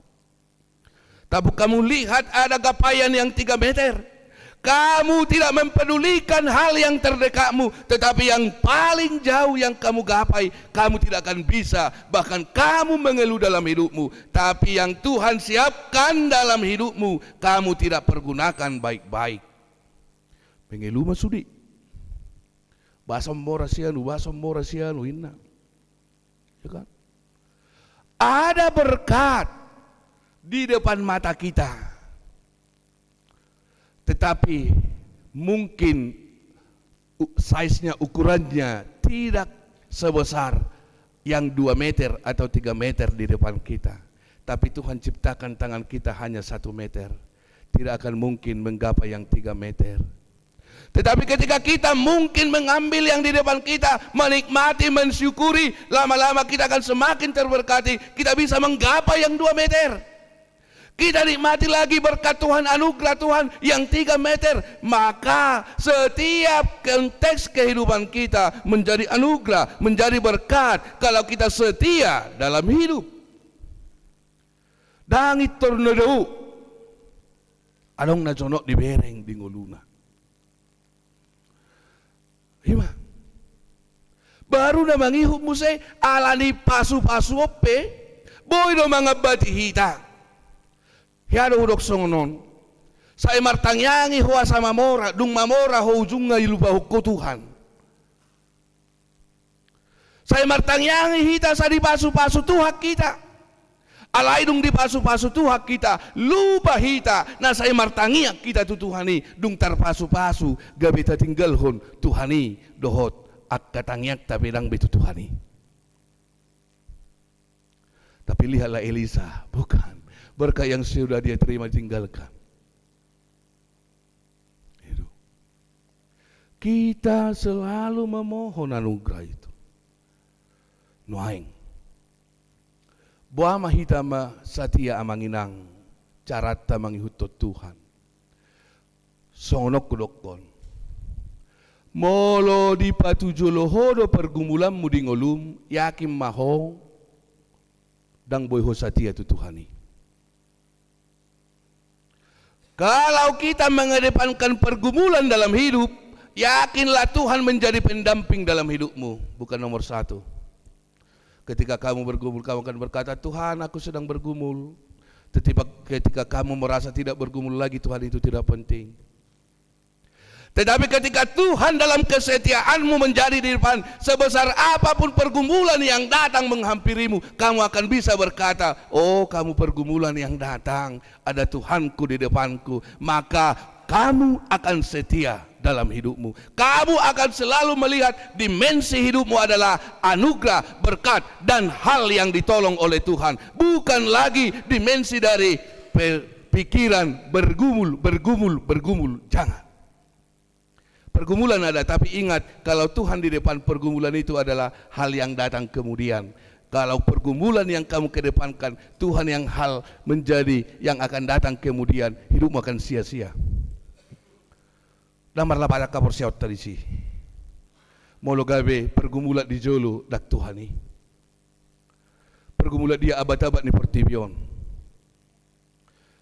Tapi kamu lihat ada gapaian yang tiga meter. Kamu tidak mempedulikan hal yang terdekatmu, tetapi yang paling jauh yang kamu gapai, kamu tidak akan bisa. Bahkan kamu mengeluh dalam hidupmu. Tapi yang Tuhan siapkan dalam hidupmu, kamu tidak pergunakan baik-baik. Mengeluh ma sude. Boasa mora sian, boasa mora sian, inna. Ya kan? Ada berkat di depan mata kita. Tetapi mungkin u-, size-nya, ukurannya tidak sebesar yang dua meter atau tiga meter di depan kita. Tapi Tuhan ciptakan tangan kita hanya satu meter. Tidak akan mungkin menggapai yang tiga meter. Tetapi ketika kita mungkin mengambil yang di depan kita, menikmati, mensyukuri, lama-lama kita akan semakin terberkati, kita bisa menggapai yang dua meter. Kita nikmati lagi berkat Tuhan, anugerah Tuhan yang tiga meter. Maka setiap konteks kehidupan kita menjadi anugerah, menjadi berkat kalau kita setia dalam hidup. Dang i tornado, adong na jonok dibereng di ngoluna. Ima. Baru na mangihut muse, alani pasu-pasu on pe boi do mangambati hita. Hea do hudok songon on. Sai martangiangi ho asa mamora, dung mamora ho ujungna dilupahon ho Tuhan. Sai martangiangi hita asa dipasu-pasu Tuhan hita. Alai dung dipasu-pasu Tuhan hita, lupa hita na sai martangiang hita tu Tuhan i, dung tarpasu-pasu gabe tatinggalhon Tuhan i dohot angka tangiangta pe dang be tu Tuhan i. Tapi lihatlah Elisa, bukan. Berkat yang sudah dia terima ditinggalkan. Itu. Kita selalu memohon anugerah itu. Nuaeng. Boha ma hita ma satia amang inang, caranta mangihuthon Tuhan. Songon on hudokkon. Molo dipatujolo ho do pergumulanmu di ngolum, yakin ma ho, dang boi ho satia tu Tuhan i. Kalau kita mengedepankan pergumulan dalam hidup, yakinlah Tuhan menjadi pendamping dalam hidupmu, bukan nomor satu. Ketika kamu bergumul, kamu akan berkata, "Tuhan, aku sedang bergumul." Tetapi ketika kamu merasa tidak bergumul lagi, Tuhan itu tidak penting. Tetapi ketika Tuhan dalam kesetiaanmu menjadi di depan, sebesar apapun pergumulan yang datang menghampirimu, kamu akan bisa berkata, "Oh, kamu pergumulan yang datang, ada Tuhanku di depanku." Maka kamu akan setia dalam hidupmu. Kamu akan selalu melihat dimensi hidupmu adalah anugerah, berkat, dan hal yang ditolong oleh Tuhan. Bukan lagi dimensi dari pe-, pikiran bergumul, bergumul, bergumul. Jangan. Pergumulan ada, tapi ingat, kalau Tuhan di depan, pergumulan itu adalah hal yang datang kemudian. Kalau pergumulan yang kamu kedepankan, Tuhan yang hal menjadi yang akan datang kemudian, hidupmu akan sia-sia. Dang marlapatan haporseaonta disi. Molo gabe pergumulan di jolo, dang Tuhan i. Pergumulan dia abat-abat ni portibi on.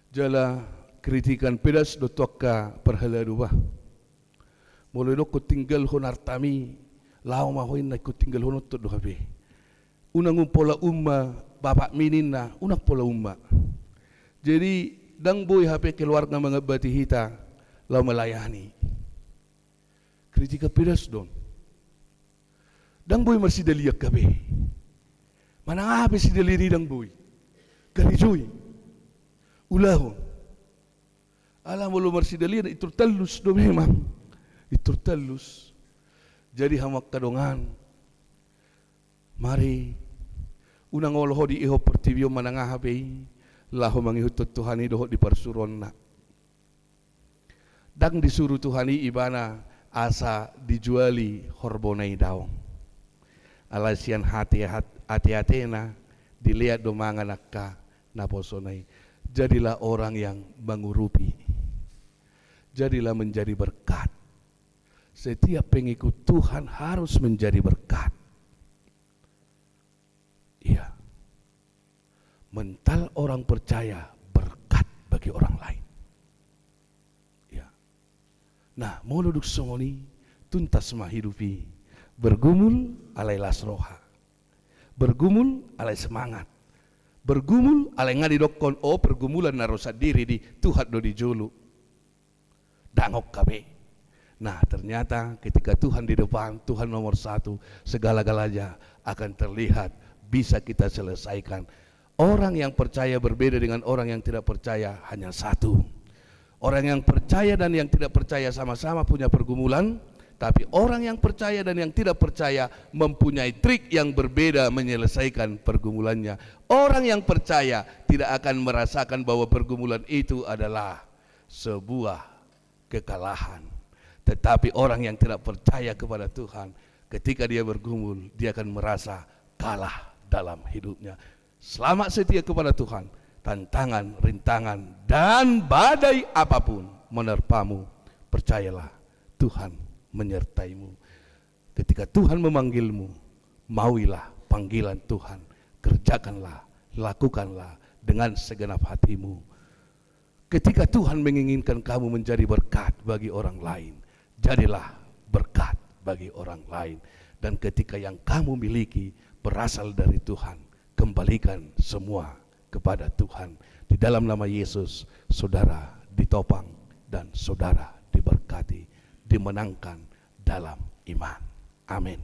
Jala kritikan pedas do tu angka parhalado, bah. Molo didokkon tinggalhon artami, laho ma ho, inna, ingkon tinggalhononta do hape. Unang pola umma bapakmi, ninna, unang pola umma. Jadi, dang boi hape keluarga mangambati hita laho melayani. Kritikan pedas do on. Dang boi marsidalian hape. Manang aha pe sidalian i dang boi. Karejoi. Ulahon. Ala molo marsidalian, intor tallus do memang. Intor tallus. Jadi hamu angka dongan, mari, unang olo ho diihot portibi on manang aha pe i, laho mangihuthon Tuhan i dohot di parsuruonna. Ndang disuru Tuhan i ibana asa dijuali horbona i, daong. Alai sian hate-, hat-, ate-atena dilean do mangan angka naposona i. Jadilah orang yang mengurupi. Jadilah menjadi berkat. Setiap pengikut Tuhan harus menjadi berkat. Iya. Mental orang percaya berkat bagi orang lain. Iya. Nah, molo dung songon i, tuntas ma hidup i. Bergumul alai las roha. Bergumul alai semangat. Bergumul alai nga didokkon, o, pergumulan na ro sandiri di, Tuhan do di jolo. Dang on hape. Nah, ternyata ketika Tuhan di depan, Tuhan nomor satu, segala-galanya akan terlihat bisa kita selesaikan. Orang yang percaya berbeda dengan orang yang tidak percaya hanya satu. Orang yang percaya dan yang tidak percaya sama-sama punya pergumulan, tapi orang yang percaya dan yang tidak percaya mempunyai trik yang berbeda menyelesaikan pergumulannya. Orang yang percaya tidak akan merasakan bahwa pergumulan itu adalah sebuah kekalahan. Tetapi orang yang tidak percaya kepada Tuhan, ketika dia bergumul, dia akan merasa kalah dalam hidupnya. Selamat setia kepada Tuhan, tantangan, rintangan, dan badai apapun menerpamu, percayalah, Tuhan menyertaimu. Ketika Tuhan memanggilmu, mauilah panggilan Tuhan, kerjakanlah, lakukanlah dengan segenap hatimu. Ketika Tuhan menginginkan kamu menjadi berkat bagi orang lain, jadilah berkat bagi orang lain. Dan ketika yang kamu miliki berasal dari Tuhan, kembalikan semua kepada Tuhan. Di dalam nama Yesus, saudara ditopang dan saudara diberkati, dimenangkan dalam iman. Amin.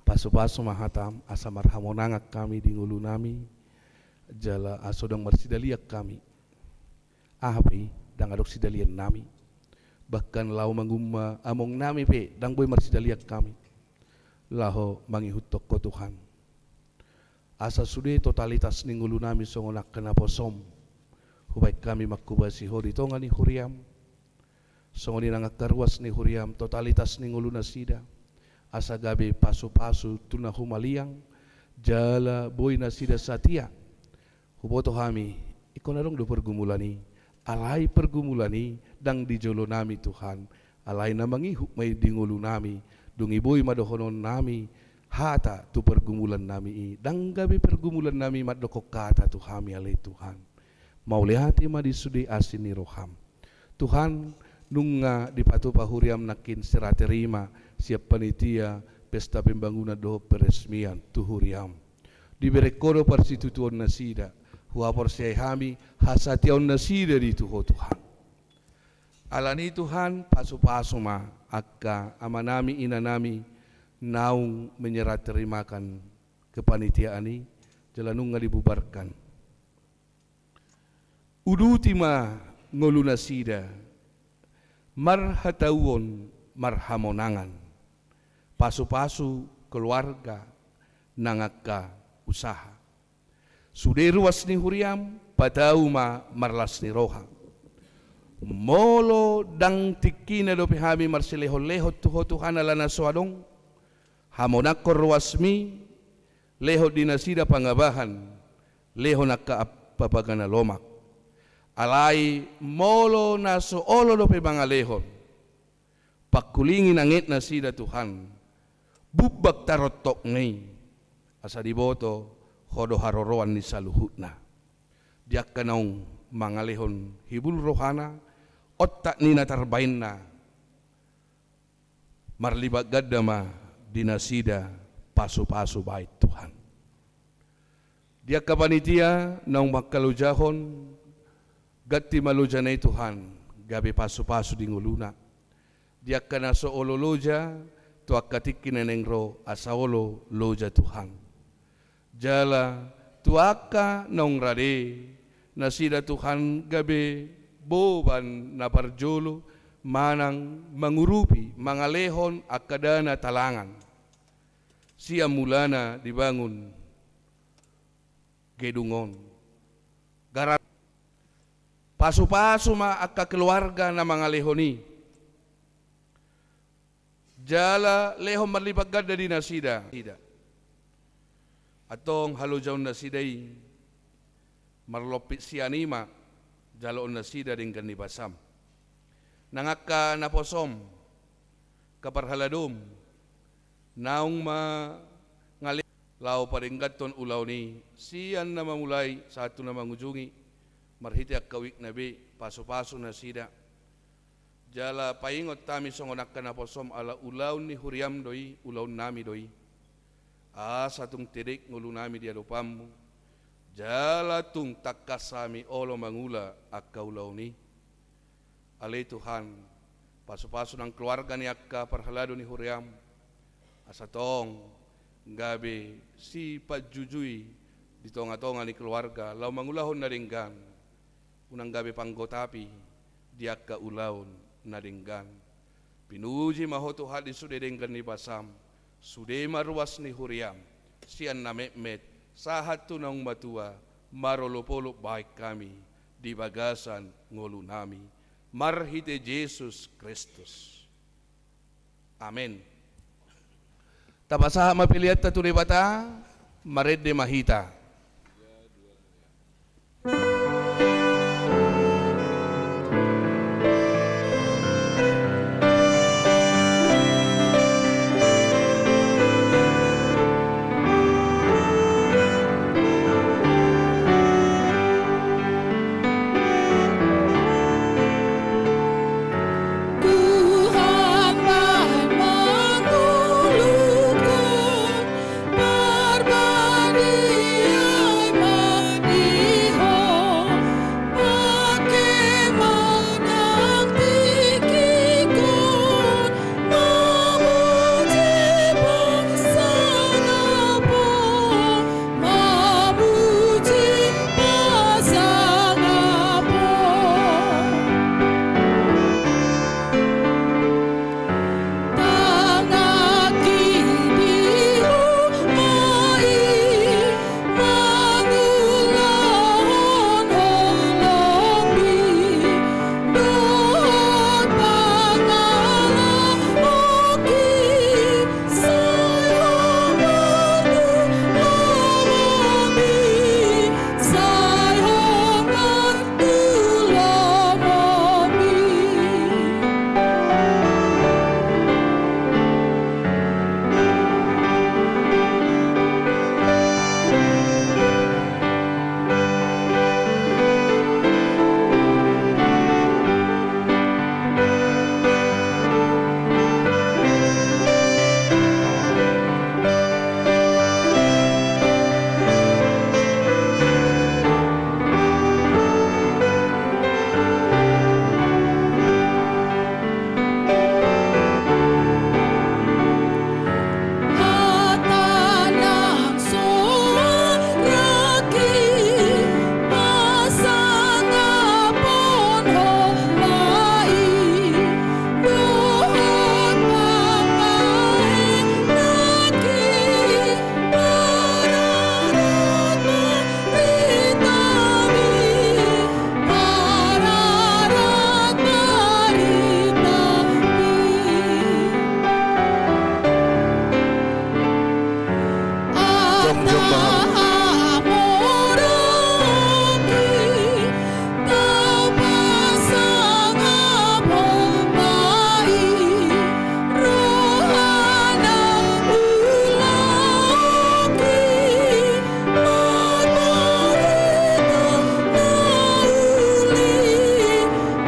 Pasu-pasu ma hatam, asa marhamonangan hami di ngolunami, jala asa dang marsidalian hami. Aha pe i, dang adong sidaliannami. Bahkan laho mangumma amongnami pe, dang boi marsidalian hami. Laho mangihuthon Ho Tuhan. Asa sude totalitas ni ngolunami songon angka naposom, hubaen hami manghobasi Ho di tonga ni huriam. Songon i nang angka ruas ni huriam, totalitas ni ngolunasida, asa gabe pasu-pasu tu na humaliang, jala boi nasida satia. Huboto hami, ingkon adong do pergumulan i, alai pergumulan i dang di jolonami Tuhan, alai na mangihut ma i di ngolunami, dung i boi ma dohononnami hata tu pergumulannami i, dang gabe pergumulannami mandokkon hata tu hami ale Tuhan. Mauliate ma di sude asi ni roham. Tuhan, nunga dipatupa huriam nangkin serah terima sian panitia pesta pembangunan dohot peresmian tu huriam. Dibereng Ho do parsitutuonnasida, huhaporseai hami hasatiaonnasida di tu Ho Tuhan. Alani Tuhan, pasu-pasu ma angka amanami inanami naung menyerah terimakan kepanitiaan i, jala nunga dibubarkan. Uduti ma ngolunasida, marhatauon marhamonangan, pasu-pasu keluarga nang angka usaha. Sude ruas ni huriam, patau ma marlas ni roha. Molo dang tingkina dope hami marsilehon-lehon tu Ho Tuhan ala na so adong, hamonangkon ruasmi, lehon di nasida pangabahan, lehon angka ap-, pagana lomak. Alai molo na so olo dope mangalehon, pangkulingi nanget nasida Tuhan, bumbang tarontokna i, asa diboto Ho do haroroan ni saluhutna. Di angka naung mangalehon hibul rohana, ontak ni na tarbaenna, marlipat ganda ma di nasida pasu-pasu baen Tuhan. Di angka panitia naung mangkalojahon, ganti ma lojana i Tuhan, gabe pasu-pasu di ngoluna. Di angka na so olo loja, tu angka tingki na naeng ro asa olo loja Tuhan. Jala tu angka naung rade, nasida Tuhan gabe Boban na parjolo manang mangurupi mangalehon angka dana talangan. Sian mulana dibangun gedung on. Garat pasupasu ma angka keluarga na mangalehon i. Jala lehon marlipat ganda di nasida. Antong halojaon nasida i marlompit sian i ma jaloon nasida denggan ni basam. Nang angka naposom, angka parhaladom, naung ma ngale laho padengganhon ulaon i sian na mamulai sahat tu na mangujungi, marhite angka uikna be pasupasu nasida. Jala paingot hami songon angka naposom ala ulaon ni huriam do i, ulaonnami do i. Asa tung tedek ngolunami di adopanmu, jala tung tangkas hami olo mangula angka ulaon i. Ale Tuhan, pasupasu nang keluarga ni angka parhalado ni huriam, asa tong gabe sipanjujui di tongatonga ni keluarga laho mangulahon na denggan. Unang gabe panggotapi di angka ulaon na denggan. Pinuji ma Ho Tuhan di sude denggan ni basam, sude ma ruas ni huriam, sian na metmet sahat tu naung matua, marolopolop bahen hami di bagasan ngolunami, marhite Jesus Kristus. Amen. Tapasahat ma peleanta tu Debata, marende ma hita. Tuhan, bahen mangulungkon parbadiai ma di Ho, pangke ma nang tingkingkon, mamuji pasangapon. Mamuji pasangapon. Tangan kiri ma i mangulahon holong i, dohot pangalahon i. Sai Ho martulomong i, sai Ho martulomong i. Hata nang soara i pasangaphon homa i, dohot pambahenan i, pararaton i. Jom, jom, Bang.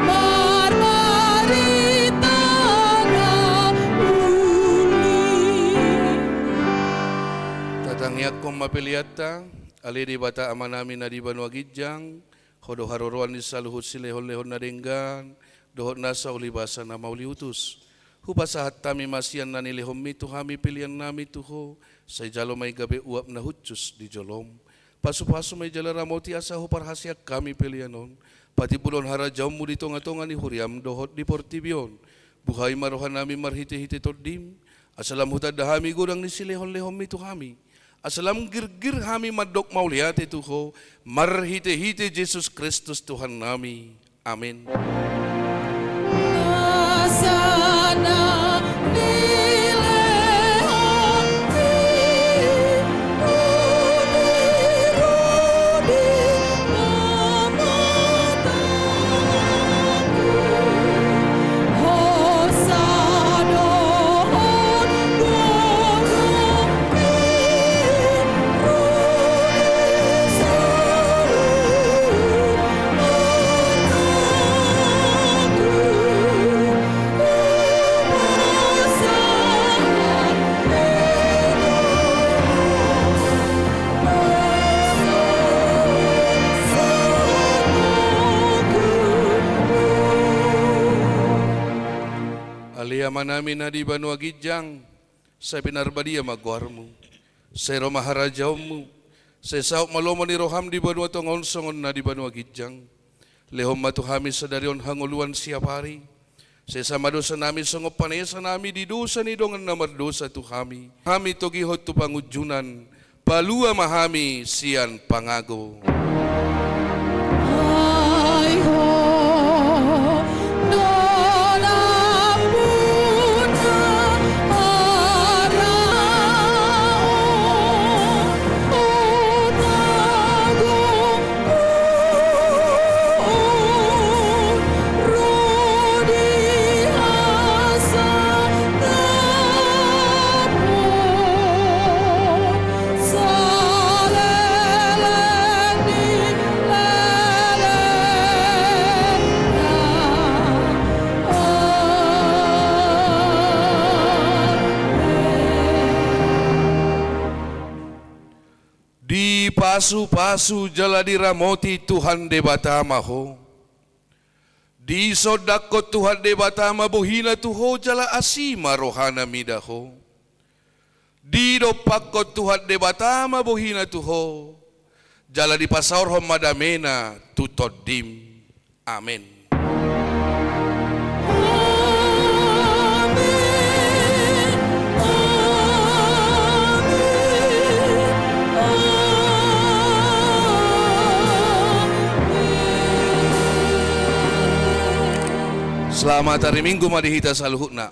Marbarita na uli. Tatangianghon ma peleanta. Ale Debata Amanami na di banua ginjang, Ho do haroroan ni saluhut silehonlehon na denggan dohot nasa ulibasa na mauliutus. Hupasahat hami ma sian na nilehonmi tu hami peleannami tu Ho, sai jalo ma i gabe uap na hushus di jolom. Pasupasu ma i jala ramoti asa huparhaseang hami pelean on, Patimbulhon harajaonmu di tongatonga ni huriam dohot di portibi on. Buhai ma rohanami marhitehite Tondim, asa lam hutanda hami godang ni silehonlehonmi tu hami, asa lam girgir hami mandok mauliate tu Ho, marhitehite Jesus Kristus Tuhannami. Amen. Ale Amanami na di banua ginjang, sai pinarbadia ma goarmu. Sai ro ma harajaonmu. Sai saut ma lomo ni roham di banua tonga on songon na di banua ginjang. Lehon ma tu hami sadari on hangoluan siapari. Sesa ma dosanami songon panesanami di dosa ni dongan na mardosa tu hami. Hami togihon tu pangunjunan, palua ma hami sian pangago. Ai ho, donganku na harajaon, o tagung Dipasupasu jala diramoti Tuhan Debata ma ho. Disondangkon Tuhan Debata ma bohina tu ho jala asi ma rohana mida ho. Didompakkon Tuhan Debata ma bohina tu ho, jala dipasaorhon ma damena tu tondim. Amen. Selamat hari Minggu ma di hita saluhutna.